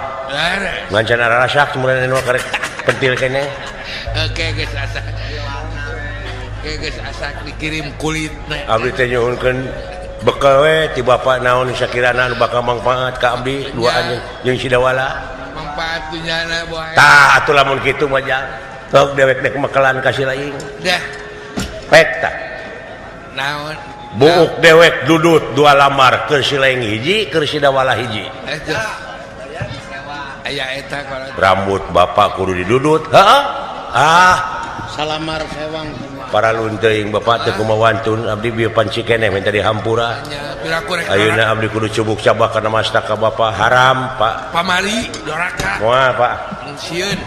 A: Ngan can arasak kemudian anu karek pentil keneh.
D: Oke geus asa. Geus asak dikirim kulitna.
A: Abdi teh nyuhunkeun bekal we ti bapak naon sakirana anu bakal mangpaat ka abdi duaan jeung si Dawala.
D: Mangpaat dunyana boy.
A: Tah atuh lamun kitu mah jang. Sok dewek dek mekelan ka si laing.
D: Dah.
A: Pek tah.
D: Naon?
A: Buuk dewek dudut dua lamar keur si laing hiji keur si Dawala hiji.
D: Aya eta kalau
A: rambut bapak kudu didudut. Heeh. Ah,
C: salamar sewang
A: para lunteuing bapak teu kumaha wantun abdi bieu panci keneh minta dihampura. Ayeuna abdi kudu cubuk cabak kana masta ka bapak haram Pak.
D: Pamali doraka.
A: Moal Pak.
D: Sieun.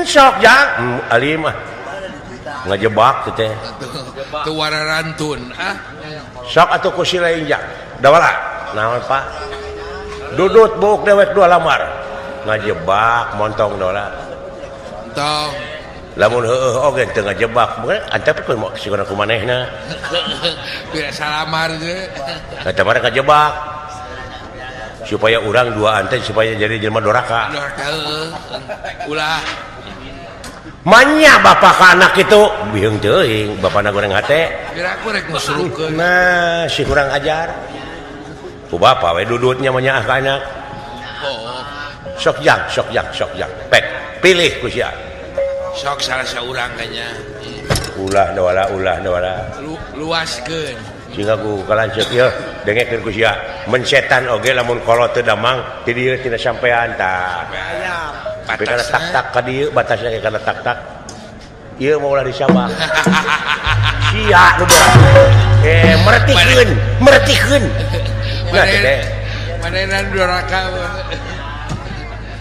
A: Sok jang alim ah. Ngajebak teh.
D: Teu wararantun ah.
A: Sok atuh ku si lain jang. Dawala. Naon Pak? Dudut buuk dewek dua lamar. Ngajebak montong dawala.
D: Tong.
A: Lamun heueuh oge teu ngajebak, antep kudu sigana ku manehna.
D: Pira salamar ge.
A: Eta mah ngajebak. Supaya urang duaan teh supaya jadi jelema doraka.
D: Doraka heueuh. Ulah.
A: Manya bapak ka anak itu biheung teuing bapana goreng hate.
D: Pira aku rek ngusurukeun.
A: Nah, si kurang ajar. Ku bapa we dudutnya mah nyaah ka anak.
D: Oh.
A: Sok jang, sok jang, sok jang. Pek, pilih ku sia.
D: Sok salah saurang kayaknya.
A: Ulah dawala, ulah dawala.
D: Luaskeun.
A: Sehingga ku kalanceuk ieu dengekeun ku sia. Mensetan oge lamun kolot teu damang ti dieu tina sampean tah. Tapi kana tak-tak ka dieu batasna ge kana tak-tak. Ieu mah ulah disabah. Sia nu berat. Meretikeun, meretikeun. Nah teh.
D: Manehna doraka.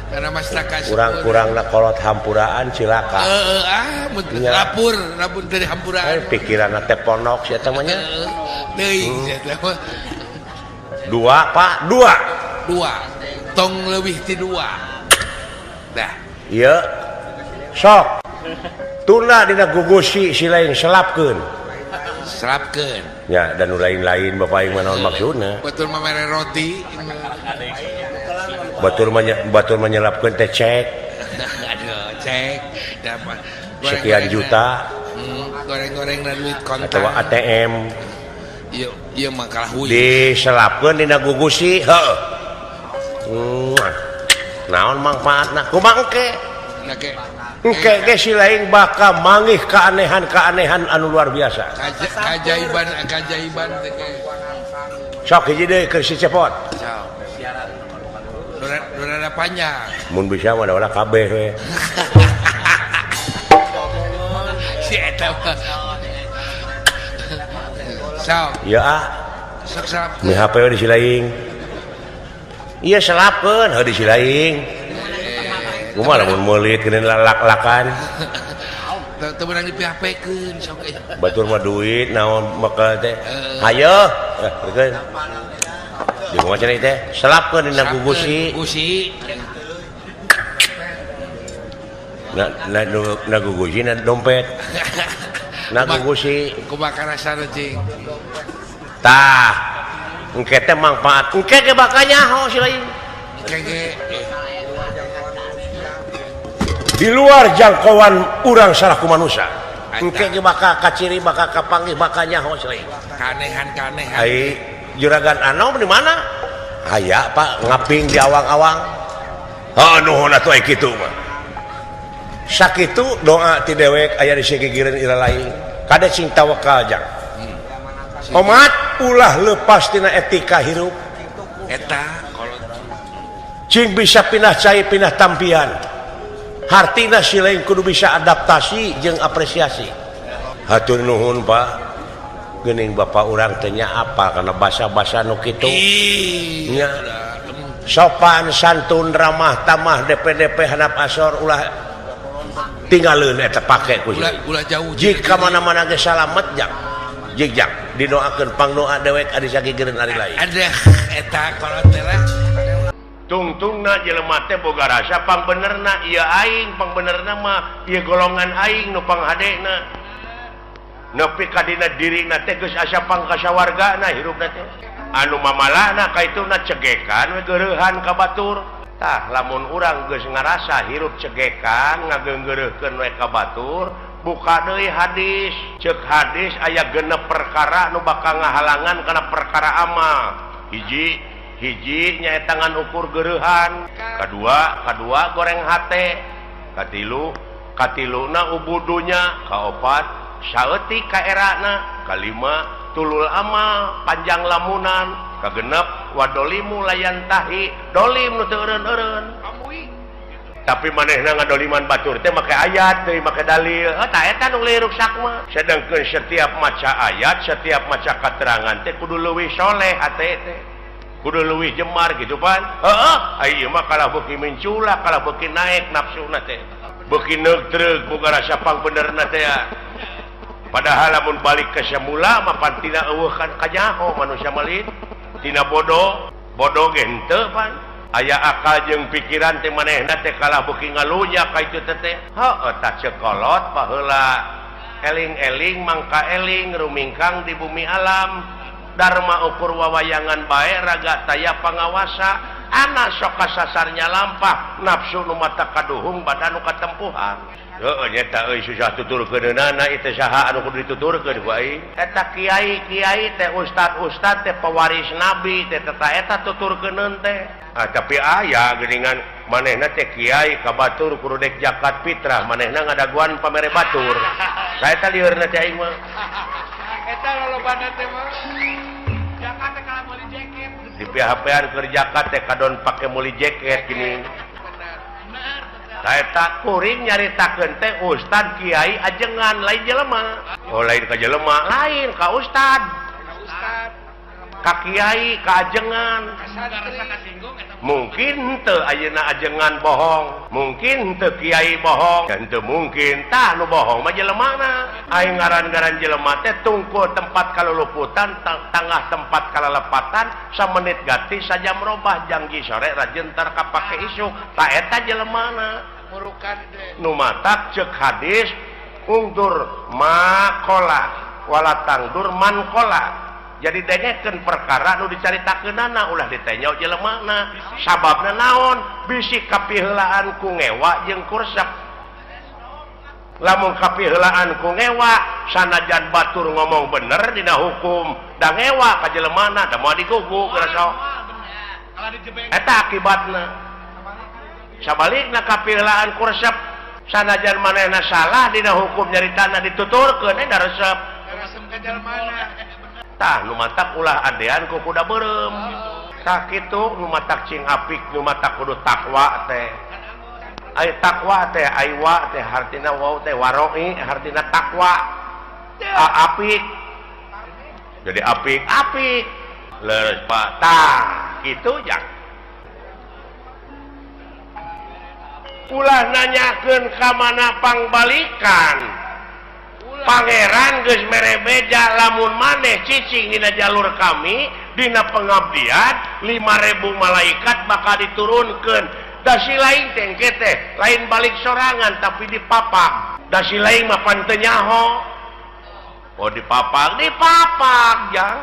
D: Karena masyarakat
A: kurang-kurangna kolot hampuraan cilaka.
D: Heeh ah mun lapur, lapur dari hampuraan.
A: Pikiranna teh ponok sia teh mah nya.
D: Teuing sia teh mah.
A: Dua Pak, dua.
D: Dua. Tong leuwih ti dua. Dah.
A: Ieu sok. Tuna dina gugusi si lain selapkeun.
D: Selapkeun.
A: Ya dan nu lain-lain bapak aing mah naon maksudna.
D: Batur mah mere roti.
A: Batur menyelapkeun teh cek.
D: Aduh, cek. Dapat
A: sekian juta.
D: Goreng-goreng dan duit kontan.
A: Atau ATM.
D: Ieu ieu mah kalah huy.
A: Diselapkeun dina gugusi, heuh. Naon mangfaatna? Kumaha engke? Engke ge si lain bakal manggih keanehan-keanehan anu luar biasa.
D: Keajaiban-keajaiban teh.
A: Sok hiji deui keur si Cepot.
D: Sok. Durada panjang.
A: Mun bisa mah da kabeh we.
D: Si eta mah. Sok.
A: Ya ah.
D: Sok selapkeun.
A: Mi HP we di si lain. Ieu selapkeun heuh di si lain. Kumaha lamun meulit geuning lalak-lakan.
D: Teu meunang di PHP-keun sok eh.
A: Batur mah duit naon bakal teh. Hayo, keun. Di kumaha cenah teh? Selapkeun dina gugusi.
D: Gugusi.
A: Na na gugusi na dompet. Na gugusi.
D: Kumaha karasana cing?
A: Tah. Engke teh mangfaat. Engke ge bakal nyaho si lain.
D: Engke ge
A: di luar jangkauan urang salaku manusia. Engke ge bakal kaciri, bakal kapanggih, bakal nyaho si lain.
D: Kanehan-kanehan.
A: Ai juragan anom di mana? Aya Pak ngaping di awang-awang. Ha nuhun atuh ai kitu mah. Sakitu doa ti dewek aya di sagigireun ira lain. Kade sing tawakal jang. Omat ulah lepas tina etika hirup.
D: Eta kolot.
A: Cing bisa pindah cai pindah tampian. Hartina si lain kudu bisa adaptasi jeung apresiasi. Hatur nuhun Pak. Geuning bapak urang teh nya apal kana basa-basa nu kitu. Nya. Sopan santun ramah tamah DPDP handap asor ulah tinggaleun eta pake ku
D: ulah, ulah jauh.
A: Jika mana-mana ge salamet jang. Jig jang didoakeun pangdoa dewek ari sagigireun ari lain.
D: Aduh eta kolot teh lah.
A: Tungtungna jelema teh boga rasa pangbenerna ieu aing, pangbenerna mah ieu golongan aing nu panghadena. Nepi ka dina dirina teh geus asa pangkasawargana hirupna teh. Anu mamalana kaituna cegekan we geureuhan ka batur. Tah lamun urang geus ngarasa hirup cegekan ngageunggeureuhkeun we ka batur, Buka deui hadis, cek hadis aya genep perkara nu bakal ngahalangan kana perkara amal. Hiji, hiji nyaeta ngan ukur geureuhan. Kadua goreng hate. Katilu, katiluna ubudunya. Kaopat, saeutik kaerana. Kalima, tulul amal, panjang lamunan. Kagenep, wadolimu layantahi, dolim nu teu eureun-eureun. Tapi manehna ngadoliman batur teh make ayat deui, make dalil. Heuh tah eta nu liruksak mah. Sedangkeun setiap maca ayat, setiap maca katerangan teh kudu leuwih soleh hate teh. Kudu leuwih jemar gitu pan. Heueuh, ai ieu mah kalah beuki mincula, kalah beuki naek nafsuna teh. Beuki neugtreug boga rasa pangbenerna teh ya. Padahal lamun balik ke semula mah pan tina eueuh kan kanyaho manusia mah tina bodoh, bodoh ge henteu pan. Aya akal jeung pikiran teh manehna teh kalah beuki ngalunya ka itu teh teh. Heueuh tah cekolot baheula eling-eling mangka eling rumingkang di bumi alam dharma ukur wawayangan bae raga taya pangawasa anak sok kasasarnya lampah nafsu nu mata kaduhung badan nu katempuhan. Heueuh nyeta euy susah tuturkeunana ieu teh saha anu kudu dituturkeun ku aing. Eta kiai-kiai teh ustad-ustad teh pewaris nabi teh teta eta tuturkeuneun teh. Ah, tapi aya geuningan manehna teh kiai ka batur kudu dek zakat fitrah manehna ngadaguan pamere batur. Saeta lieurna teh aing mah.
D: Eta lolobana teh mah. Zakat teh kalah meuli jaket.
A: Di PHP-an keur zakat teh kadon pake meuli jaket gini. Saeta kuring nyaritakeun teh ustad kiai ajengan lain jelema. Oh lain ka jelema, lain ka ustad. Ka kiai ka ajengan. Mungkin teu ayeuna ajengan bohong, mungkin teu kiai bohong, dan teu mungkin tah nu bohong mah jelemana. Aing ngaran-ngaran jelema teh tungkul tempat kaluluputan, tangah tempat kalalepatan, samenit ganti sajam robah janggi sore rajin tar kapake isuk. Ta eta jelemana. Nu matak ceuk hadis ungdur makola wala tangdur mankola. Jadi dengekeun perkara nu dicaritakeunana ulah ditenyo jelemana. Sababna naon? Bisi kapiheulaan ku ngewa jeung kursep. Lamun kapiheulaan ku ngewa sanajan batur ngomong bener dina hukum, da ngewa ka jelemana da moal digugu geura sok. Eta akibatna. Sabalikna kapiheulaan kursep sanajan manehna salah dina hukum nyaritana dituturkeun da resep. Tah nu matak ulah adean ku kuda beureum. Tah kitu nu matak cing apik nu matak kudu takwa teh. Ai takwa teh ai wa teh hartina wau teh waroi hartina takwa. A apik. Jadi apik apik. Leres Pak. Tah kitu jang. Ulah nanyakeun ka mana pangbalikan. Pangeran geus mere beja lamun maneh cicing dina jalur kami dina pengabdian 5000 malaikat bakal diturunkeun. Da si lain teh engke teh lain balik sorangan tapi dipapak. Da si lain mah pan teu nyaho. Oh dipapak, dipapak jang.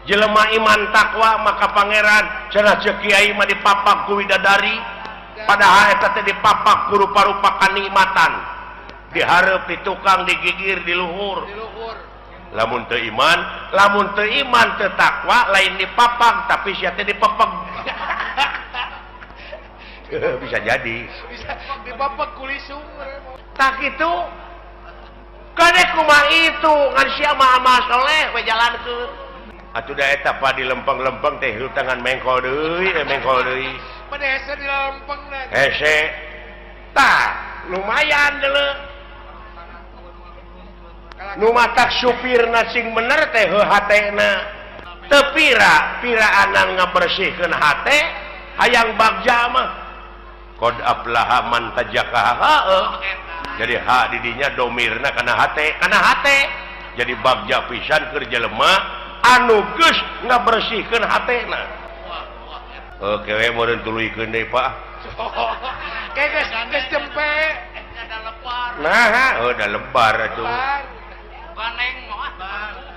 A: Jelema iman takwa maka pangeran cenah ceuk kiai mah dipapak ku widadari. Padahal eta teh dipapak ku rupa-rupa kanikmatan. Dihareup di tukang digigir di luhur. Lamun teu iman, lamun teu iman teu takwa lain dipapak tapi sia teh dipepeg. Bisa jadi.
D: Bisa dipepeg ku lisung.
A: Tah kitu. Kade kumaha itu ngan sia mah amal soleh we jalankeun. Atuh da eta pa di lempeng-lempeng teh hutangan mengkol deui, mengkol deui.
D: Pada hese di lempengna.
A: Hese. Tah, lumayan deuleu. Nu matak supirna sing bener teh heuh hatena. Teu pira, piraanan ngabersihkeun hate hayang bagja mah. Qad aflaha man tajakaha. Heueuh. Jadi ha di dinya domirna kana hate, kana hate. Jadi bagja pisan keur jelema anu geus ngabersihkeun hatena. Oke we meureun tuluykeun deui Pak.
D: Kayak geus geus jempe.
A: Nah, oh, udah lebar atuh.
D: Baneng mah.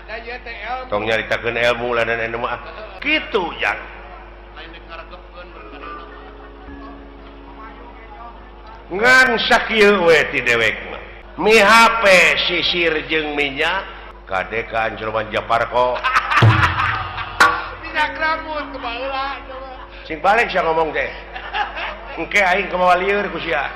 D: Da ieu teh ilmu.
A: Tong nyaritakeun ilmu lah dan anu mah. Kitu jang. Ngan sakieu we ti dewek mah. Mi HP sisir jeung minyak kadekan Cileman Japarko.
D: Minyak rambut kebaheula.
A: Sing balik sia ngomong teh. Engke aing kumaha lieur ku sia.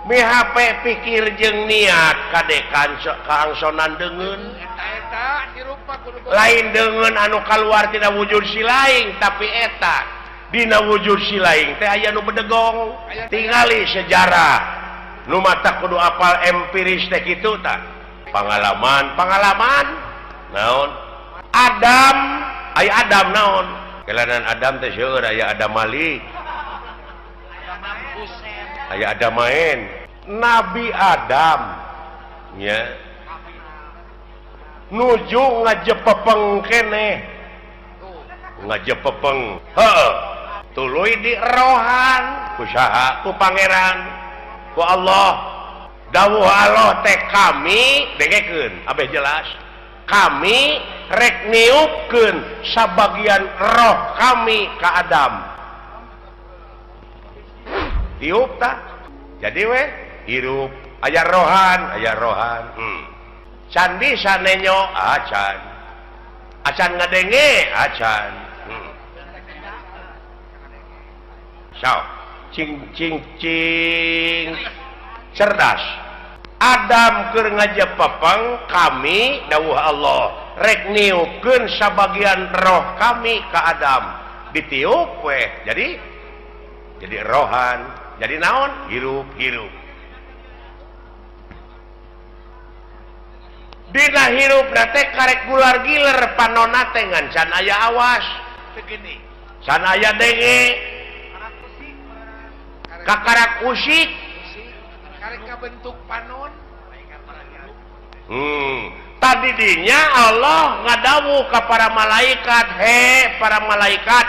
A: Mi HP pikir jeung niat kadekan kaangsonan deungeun.
D: Eta hirup mah kudu
A: lain deungeun anu kaluar tina wujud si laing tapi eta dina wujud si laing teh aya nu bedegong. Tingali sejarah nu mata kudu apal empiris teh kitu tah. Pangalaman, pangalaman naon? Adam, aya Adam naon? Kelanan Adam teh seueur aya Adam Malik. Aya Adam main. Nabi Adam nya nuju ngajepepeng keneh. Ngajepepeng. Heeh. Tuluy dirohan ku saha? Ku pangeran. Ku Allah. Dawuh Allah teh kami dengekeun abeh jelas. Kami rek niupkeun sabagian roh kami ka Adam. Tiup tah. Jadi we hirup aya rohan, aya rohan. Can bisa nenyo acan. Acan ngadenge acan. Sok cing cing cing cerdas. Adam keur ngajepepeng kami dawuh Allah rek niupkeun sabagian roh kami ka Adam. Ditiup we jadi rohan, jadi naon? Hirup hirup. Dina hirup teh karek gular giler panona teh ngan can aya awas.
D: Segini.
A: Can aya denge. Kakarak usik.
D: Karek kabentuk panon.
A: Tadi dinya Allah ngadawuh ka para malaikat, he para malaikat,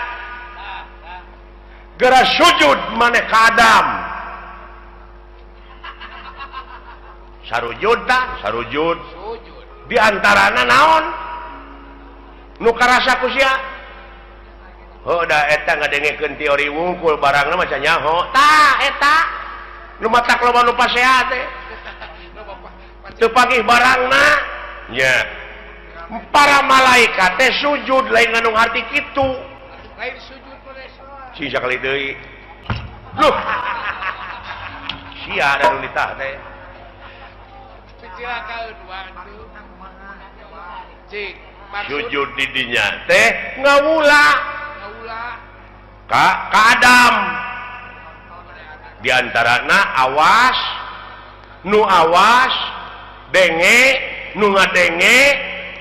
A: geura sujud maneh ka Adam. Sarujud tah, sarujud. Di antarana naon? Nu karasa ku sia? Heuh da eta ngadengekeun teori wungkul barangna mah can nyaho. Tah eta nu matak loba nu pasea teh. Teu pagih barangna nya. Para malaikat teh sujud lain ngandung arti kitu.
D: Lain sujud mah
A: sing sakali deui. Loh. Sia da nu ditah teh. Sujud di dinya teh ngawula ka Adam. Di antarana awas nu awas denge nu ngadenge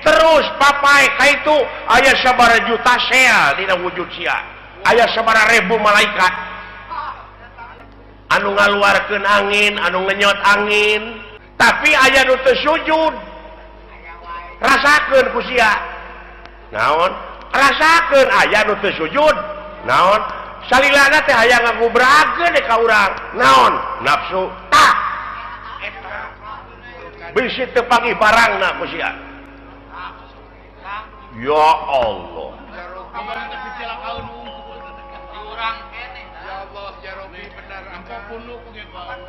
A: terus papai ka itu aya sabaraha juta sea dina wujud sia, aya sabaraha ribu malaikat anu ngaluarkeun angin, anu ngenyot angin, tapi aya nu teu sujud. Rasakeun ku sia naon? Rasakeun aya nu teu sujud naon? Salilana teh hayang ngagubrakeun ka urang naon? Nafsu tah bisi teu panggih barangna ku sia. Ya Allah.
D: Ya Allah ya Rabbi benar ampunuk ge Pak.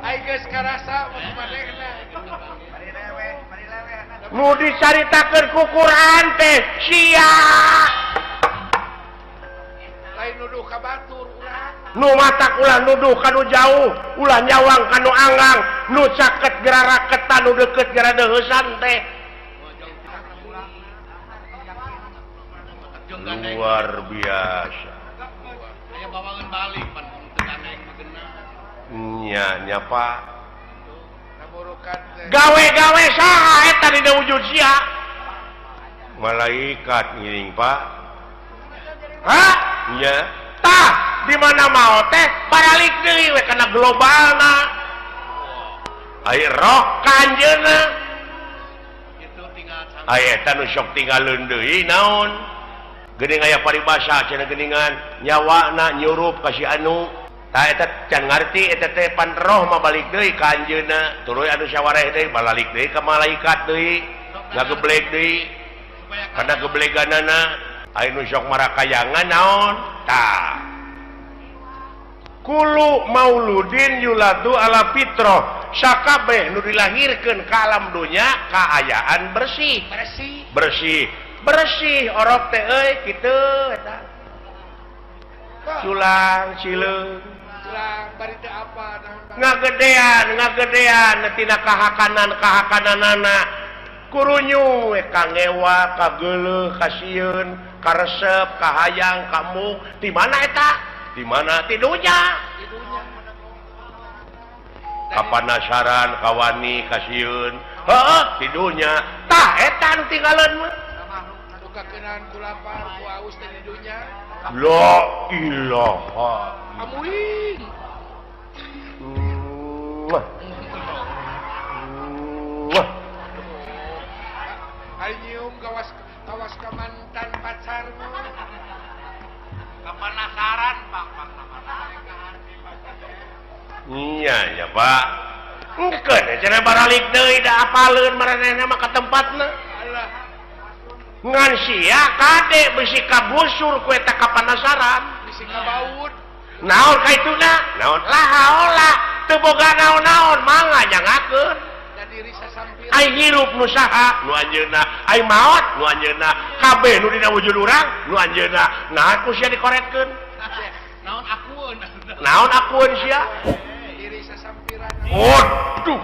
D: Ai geus karasa manehna.
A: Nu dicaritakeun ku Quran teh sia.
D: Lain nuduh ka batur urang.
A: Nu matak ulah nuduh ka nu jauh, ulah nyawang ka nu anggang, nu caket geura raketan, nu deukeut geura deuheusan teh. Luar biasa.
C: Aya bawangan balik pan teu gandeng mah geuna.
A: Nya nya Pak.
D: Gawe-gawe
A: saha eta dina wujud sia? Malaikat ngiring Pak. Hah? Nya. Tah, di mana mau teh baralik deui we kana globalna. Ai roh ka anjeunna. Ai eta nu sok tinggalun deui naon? Geuning aya paribasa cenah geuningan nyawana nyurup ka si anu. Tah eta can ngarti eta teh pan roh mah balik deui ka anjeunna. Tuluy anu sawareh deui balalik deui ka malaikat deui. Ngageblek deui. Kana gebleganana aya nu sok marakayangan naon? Tah. Kulu mauludin yuladu ala fitrah sakabeh nu dilahirkeun ka alam dunya kaayaan bersih
D: bersih
A: bersih bersih orok teh euy kitu eta culang cileung
D: culang bari teu apa naon
A: ngagedean ngagedean tina kahakanan kahakananana kurunyu we kangewa kageuleuh kasieun karesep kahayang kamu di mana eta di mana tidunya kapanasaran kawani kasieun heuh tidunya tah eta nu tinggalan mah
D: nu kakeunaan ku lapar ku aus teh di dunya
A: la ilaha
D: amuing
A: wah wah
D: ari nyium kawas kawas ka mantan pacar mah
C: Kapanasaran Pak Pak.
A: Iya ya Pak. Engkeun cenah baralik deui da apaleun maranehna mah ka tempatna.
D: Alah.
A: Ngan sia kade bisi kabusur ku eta kapanasaran.
D: Bisi kabaud.
A: Naon ka ituna? Naon lah haola teu boga naon-naon mangga jangakeun.
D: Da diri sasampir.
A: Ai hirup nu saha? Nu anjeunna. Ai maot nu anjeunna. Kabeh nu dina wujud urang nu anjeunna. Nah ku sia dikoretkeun.
C: Naon akueun?
A: Naon akueun sia?
D: Diri sasampiran.
A: Waduh.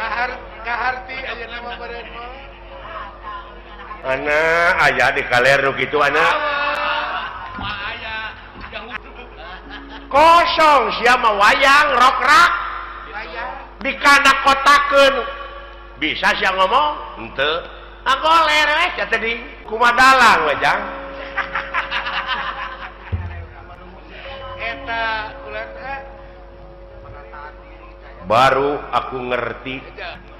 D: Kahar kaharti ayeuna mah beureun mah.
A: Ana aya di kaler nu kitu ana. Kosong sia mah wayang rokrak. Dikana kotakeun. Bisa sia ngomong? Henteu. Agoler we sia teh di kumadalang we jang.
D: Eta ulah teh
A: baru aku ngerti.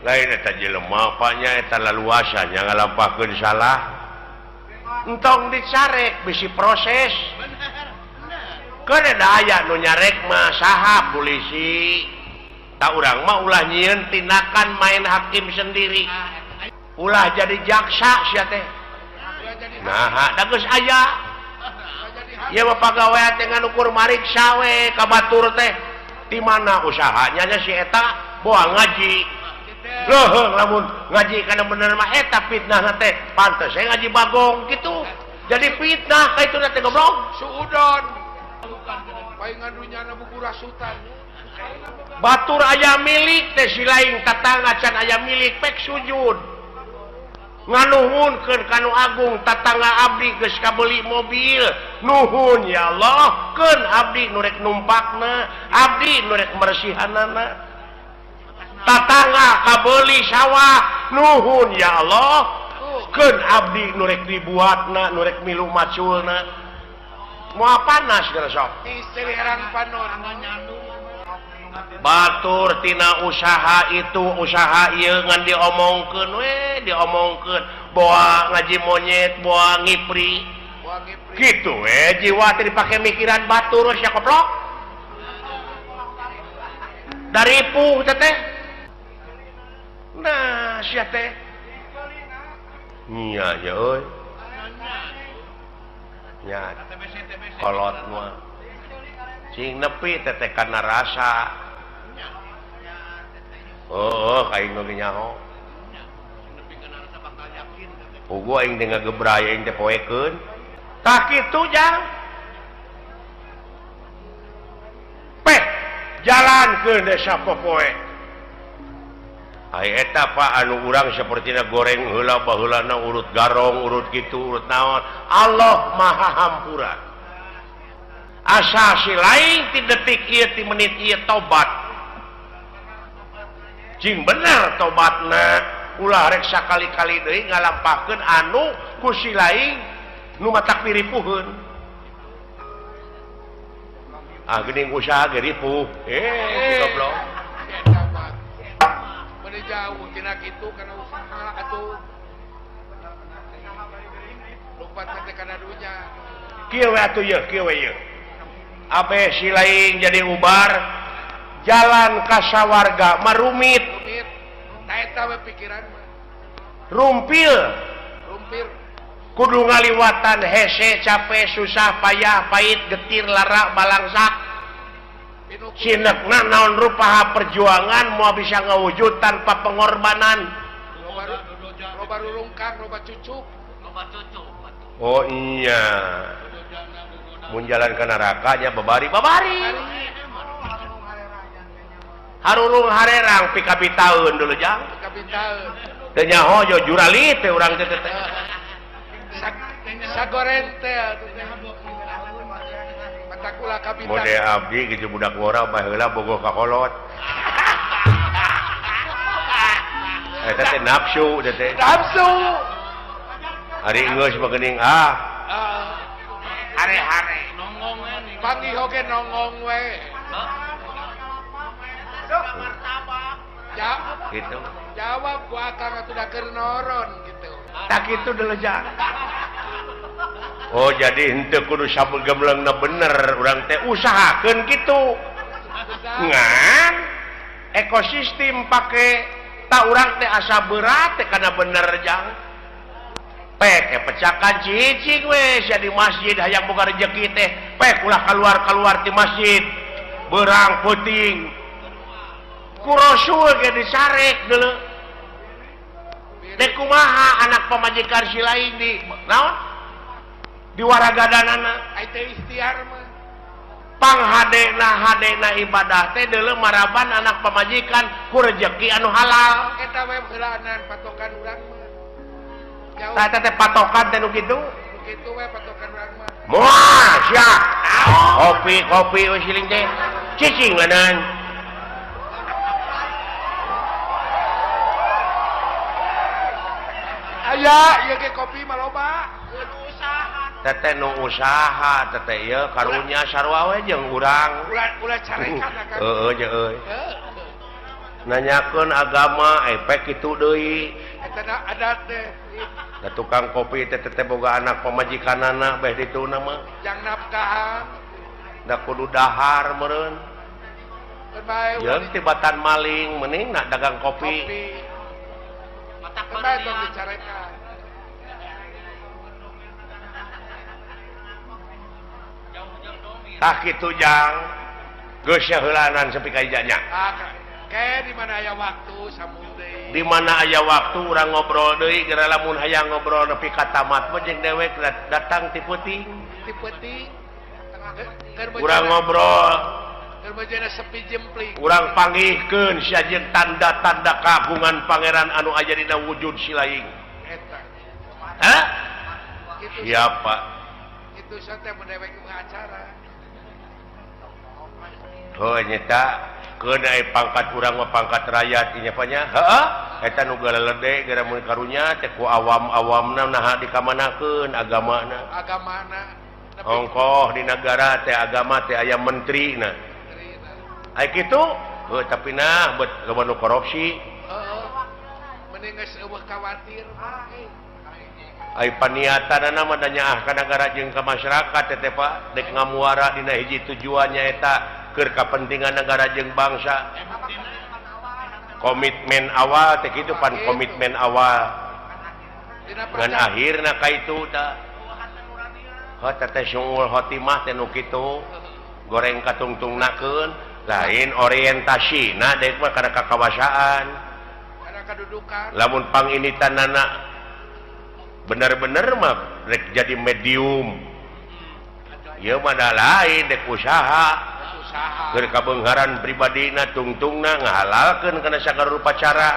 A: Lain eta jelema apanya eta laluasa nya ngalampahkeun salah. Entong dicarek bisi proses. Keun da aya nu nyarek mah saha polisi. Tak urang mah ulah nyieun tindakan main hakim sendiri. Ulah jadi jaksa sia teh. Nah, da geus aya. Ieu mah pagawean teh ngan ukur mariksa we ka batur teh. Di mana usahanya nya si eta boa ngaji. Loh, lamun ngaji kana bener mah eta fitnahna teh. Pantes we ngaji bagong kitu. Jadi fitnah ka ituna teh goblok.
D: Suudon. Paingan dunyana buku rasutan.
A: Batur aya milik teh si lain tatangga can aya milik pek sujud. Nganuhunkeun ka nu agung tatangga abdi geus kabeuli mobil. Nuhun ya Allah, keun abdi nu rek numpakna, abdi nu rek mersihanana. Tatangga kabeuli sawah, nuhun ya Allah, keun abdi nu rek dibuatna, nu rek milu maculna. Moal panas geus sok.
D: Herang panon.
A: Batur tina usaha itu usaha ieu ngan diomongkeun we diomongkeun boa ngaji monyet boa ngipri kitu we jiwa teh dipake mikiran batur sia koplok daripuh teh teh nah sia teh nya nya euy nya kolot mah cing nepi teh teh kana rasa. Oh, aing ge nyaho. Puguh aing teh ngagebray aing teh poekeun. Tah kitu jang. Peh, jalankeun desa popoe. Ai eta Pak anu urang sapertina goreng heula baheulana urut garong, urut kitu, urut naon. Allah Maha Hampura. Asa si lain ti detik ieu ti menit ieu tobat. Cing bener tobatna ulah rek sakali-kali deui ngalampahkeun anu ku si lain nu matak piripuheun. Ah geuning usaha ge ripuh. Goblok.
D: Eta mah. Beureum jauh tina kitu kana usaha atuh. Lompat teh kana dunya.
A: Kieu we atuh yeuh, kieu we yeuh. Abe si lain jadi ubar jalan ka sawarga marumit.
D: Rumit. Ta eta we pikiran mah.
A: Rumpil.
D: Rumpir.
A: Kudu ngaliwatan hese capek susah payah pahit getir lara balangsak. Sinekna naon rupaha perjuangan moal bisa ngawujud tanpa pengorbanan.
D: Loba rurungkang, loba cucuk.
A: Oh iya. Mun jalan ka neraka nya babari babari. Harurung harerang pikabitaeun dulu jang.
D: Pikabitaeun.
A: Teu nyaho jo jurali teh urang teh teh.
D: Sagoren teh atuh teh. Matakula kabita.
A: Mode abdi kitu budak ngora baheula bogoh ka kolot. Eta teh nafsu teh teh.
D: Nafsu.
A: Ari geus mah geuning ah.
D: Hare-hare. Panggih oge nongong we. Ya,
A: gitu.
D: Jawab ku akang atuh da keur noron gitu.
A: Tak kitu deuleu jang. Oh jadi henteu kudu sabegemleungna bener urang teh usahakeun kitu. Ngan ekosistem pake tak urang teh asa berat teh kana bener jang. Pek pecakan cicing we sia di masjid hayang boga rejeki teh pek ulah keluar-keluar ti masjid. Beurang peuting. Ku Rasul ge disarek deuleu. Dek kumaha anak pamajikan si lain di naon? Di waragadanana.
D: Ai teh ikhtiar mah.
A: Panghadena hadena ibadah teh deuleu maraban anak pamajikan ku rejeki anu halal.
D: Eta we heulaanan patokan urang mah.
A: Tah eta teh patokan teh nu kitu.
D: Nu kitu we patokan urang mah.
A: Moal sia. Kopi kopi we siling teh. Cicing leuneuan.
D: Aya ieu ge kopi mah loba.
A: Teteh nu usaha teteh ieu karunya sarua we jeung urang.
D: Ulah carekan akang.
A: Heeh jeung euy. Nanyakeun agama efek kitu deui.
D: Eta adat teh.
A: Da tukang kopi teh teteh boga anak pamajikanana beh dituna mah.
D: Jang nafkahan.
A: Da kudu dahar meureun. Jeung tibatan maling mending nak dagang kopi.
D: Kopi. Tong dicarekan.
A: Tah kitu jang. Geus heulaanan sepi ka ijanya.
D: Ah, ke di mana aya waktu sambung deui.
A: Di mana aya waktu urang ngobrol deui geura lamun hayang ngobrol nepi ka tamat mah jeung dewek datang ti peuting.
D: Ti peuting.
A: Urang ngobrol.
D: Keur bejana sepi jempling.
A: Urang panggihkeun sia jeung tanda-tanda kagungan pangeran anu aya dina wujud si laing.
D: Eta.
A: Hah? Siapa?
D: Kitu teh mun dewek acara.
A: Oh nyata keun aya pangkat urang mah pangkat rakyat ieu nya heeh eta nu galelede gara mun karunya teh ku awam-awamna naha dikamanakeun agamana.
D: Agamana.
A: Ongkoh di negara teh agama teh aya menterina. Ai kitu heuh tapi nah bet loba nu korupsi.
D: Heeh. Mending geus eueuh khawatir mah.
A: Ai paniatanana mah da nyaah ka nagara jeung ka masyarakat teh teh Pak dek ngamuara dina hiji tujuan nyaeta keur kapentingan negara jeung bangsa. Komitmen awal teh kitu pan komitmen awal. Ngan akhirna ka itu tah. Heuh teh sungul khotimah teh nu kitu. Goreng katungtungnakeun lain orientasi nah dek mah kana kakawasaan.
D: Kana kadudukan.
A: Lamun panginitanana bener-bener mah rek jadi medium. Ieu mah da lain dek usaha. Keur kabeungharan pribadina tungtungna ngahalalkeun kana sagala rupa cara.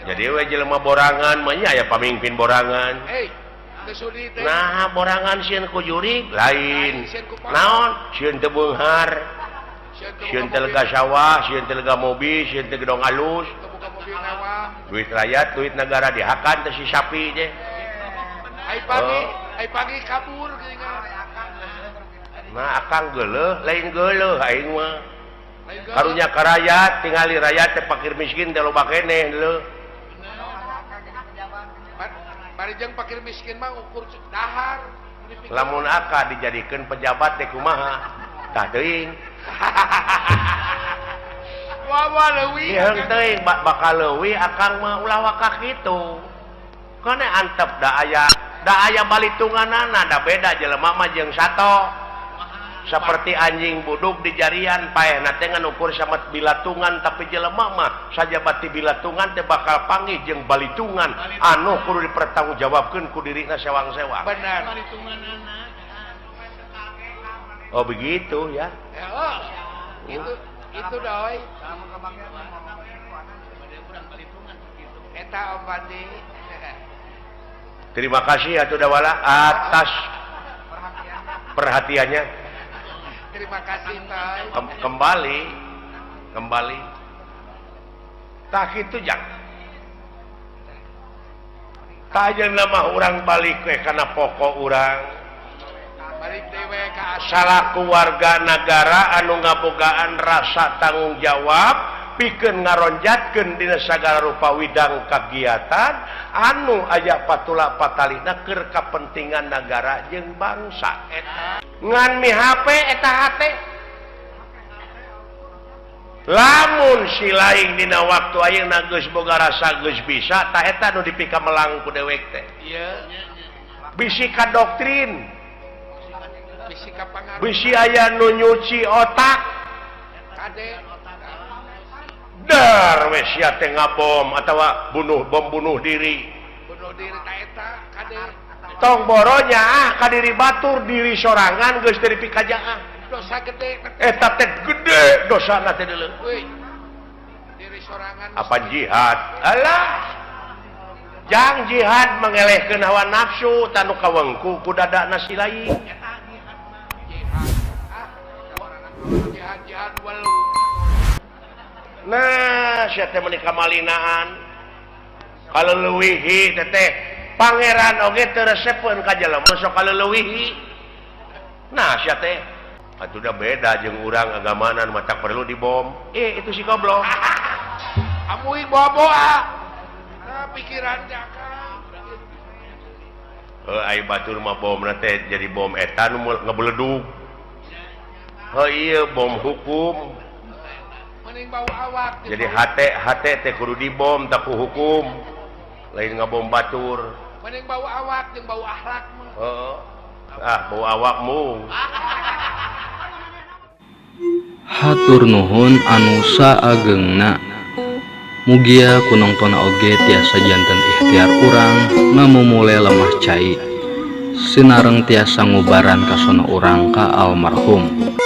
A: Jadi we jelema borangan mah nya aya pamimpin borangan. Nah borangan sieun ku jurig lain. Naon sieun teu beunghar. Sieun teu lega sawah, sieun teu lega mobil, sieun teu gedong alus. Duit rakyat, duit negara dihakan teh si sapi teh.
D: Ai pagi, ai pagi kabur geuningan.
A: Nah akang geuleuh, lain geuleuh aing mah. Karunya ka rakyat, tingali rakyat teh fakir miskin teh loba keneh leuh.
D: Bari jeung fakir miskin mah ukur dahar.
A: Lamun aka dijadikeun pejabat teh kumaha? Tah teuing.
D: Wah leuwih.
A: Ieu teuing bakal leuwih akang mah ulah wakah kitu. Kana antep da aya balitunganana da beda jelema mah jeung sato. Seperti anjing buduk di jarian paehna teh ngan ukur samet bilatungan tapi jelema mah sajabati bilatungan teh bakal panggih jeung balitungan anu kudu dipertanggungjawabkeun ku dirina sewang-sewang.
D: Benar.
A: Oh begitu ya.
D: Oh, itu doi. Eta Om Pandi.
A: Terima kasih atuh Dawala atas perhatiannya.
D: Terima kasih Toy.
A: Kembali. Tak itu jang. Tajeun mah urang balik we kana pokok urang.
D: Balik dewe ka
A: salaku warga nagara anu ngabogaan rasa tanggung jawab pikeun ngaronjatkeun dina sagala rupa widang kagiatan anu aya patula patalina keur kapentingan nagara jeung bangsa.
D: Eta
A: ngan mi HP eta hate lamun si lain dina waktu ayeuna geus boga rasa geus bisa tah eta nu dipikamelang ku dewek teh.
D: Ieu
A: bisi ka doktrin,
D: bisi ka pangaruh,
A: bisi aya nu nyuci otak
D: kade
A: dar we sia teh ngabom atawa bunuh bom bunuh diri
D: ta eta kade
A: tong boronya ah ka diri batur diri sorangan geus teu dipikajaah
D: dosa gede
A: eta teh gede dosana teh deuleu
D: diri sorangan
A: apa jihad alah jang jihad mengelehkeun hawa nafsu tanu kawengku ku dadana si lain
D: jihad jihad walu.
A: Nah sia teh meuni kamalinaan kaleuwihi teh pangeran oge teu resepeun ka jelema sok kaleuwihi. Nah sia teh atuh da beda jeung urang agamanan mah tak perlu dibom. Itu si goblok.
D: Amui bobo ah. Nah, pikiran teh akang.
A: Heuh ai batur mah bomna teh jadi bom eta nu ngebeledug. Heuh ieu bom hukum.
D: Mending bau awak.
A: Jadi hate teh kudu dibom tak ku hukum. Lain ngabom batur.
D: Mending bau awak jeung bau akhlak mah.
A: Heeh. Ah, bau awakmu.
E: Hatur nuhun anu saagengna. Mugia ku nongtona oge tiasa janten ikhtiar urang ngamumule lemah cai. Sinareng tiasa ngubaran kasona urang ka almarhum.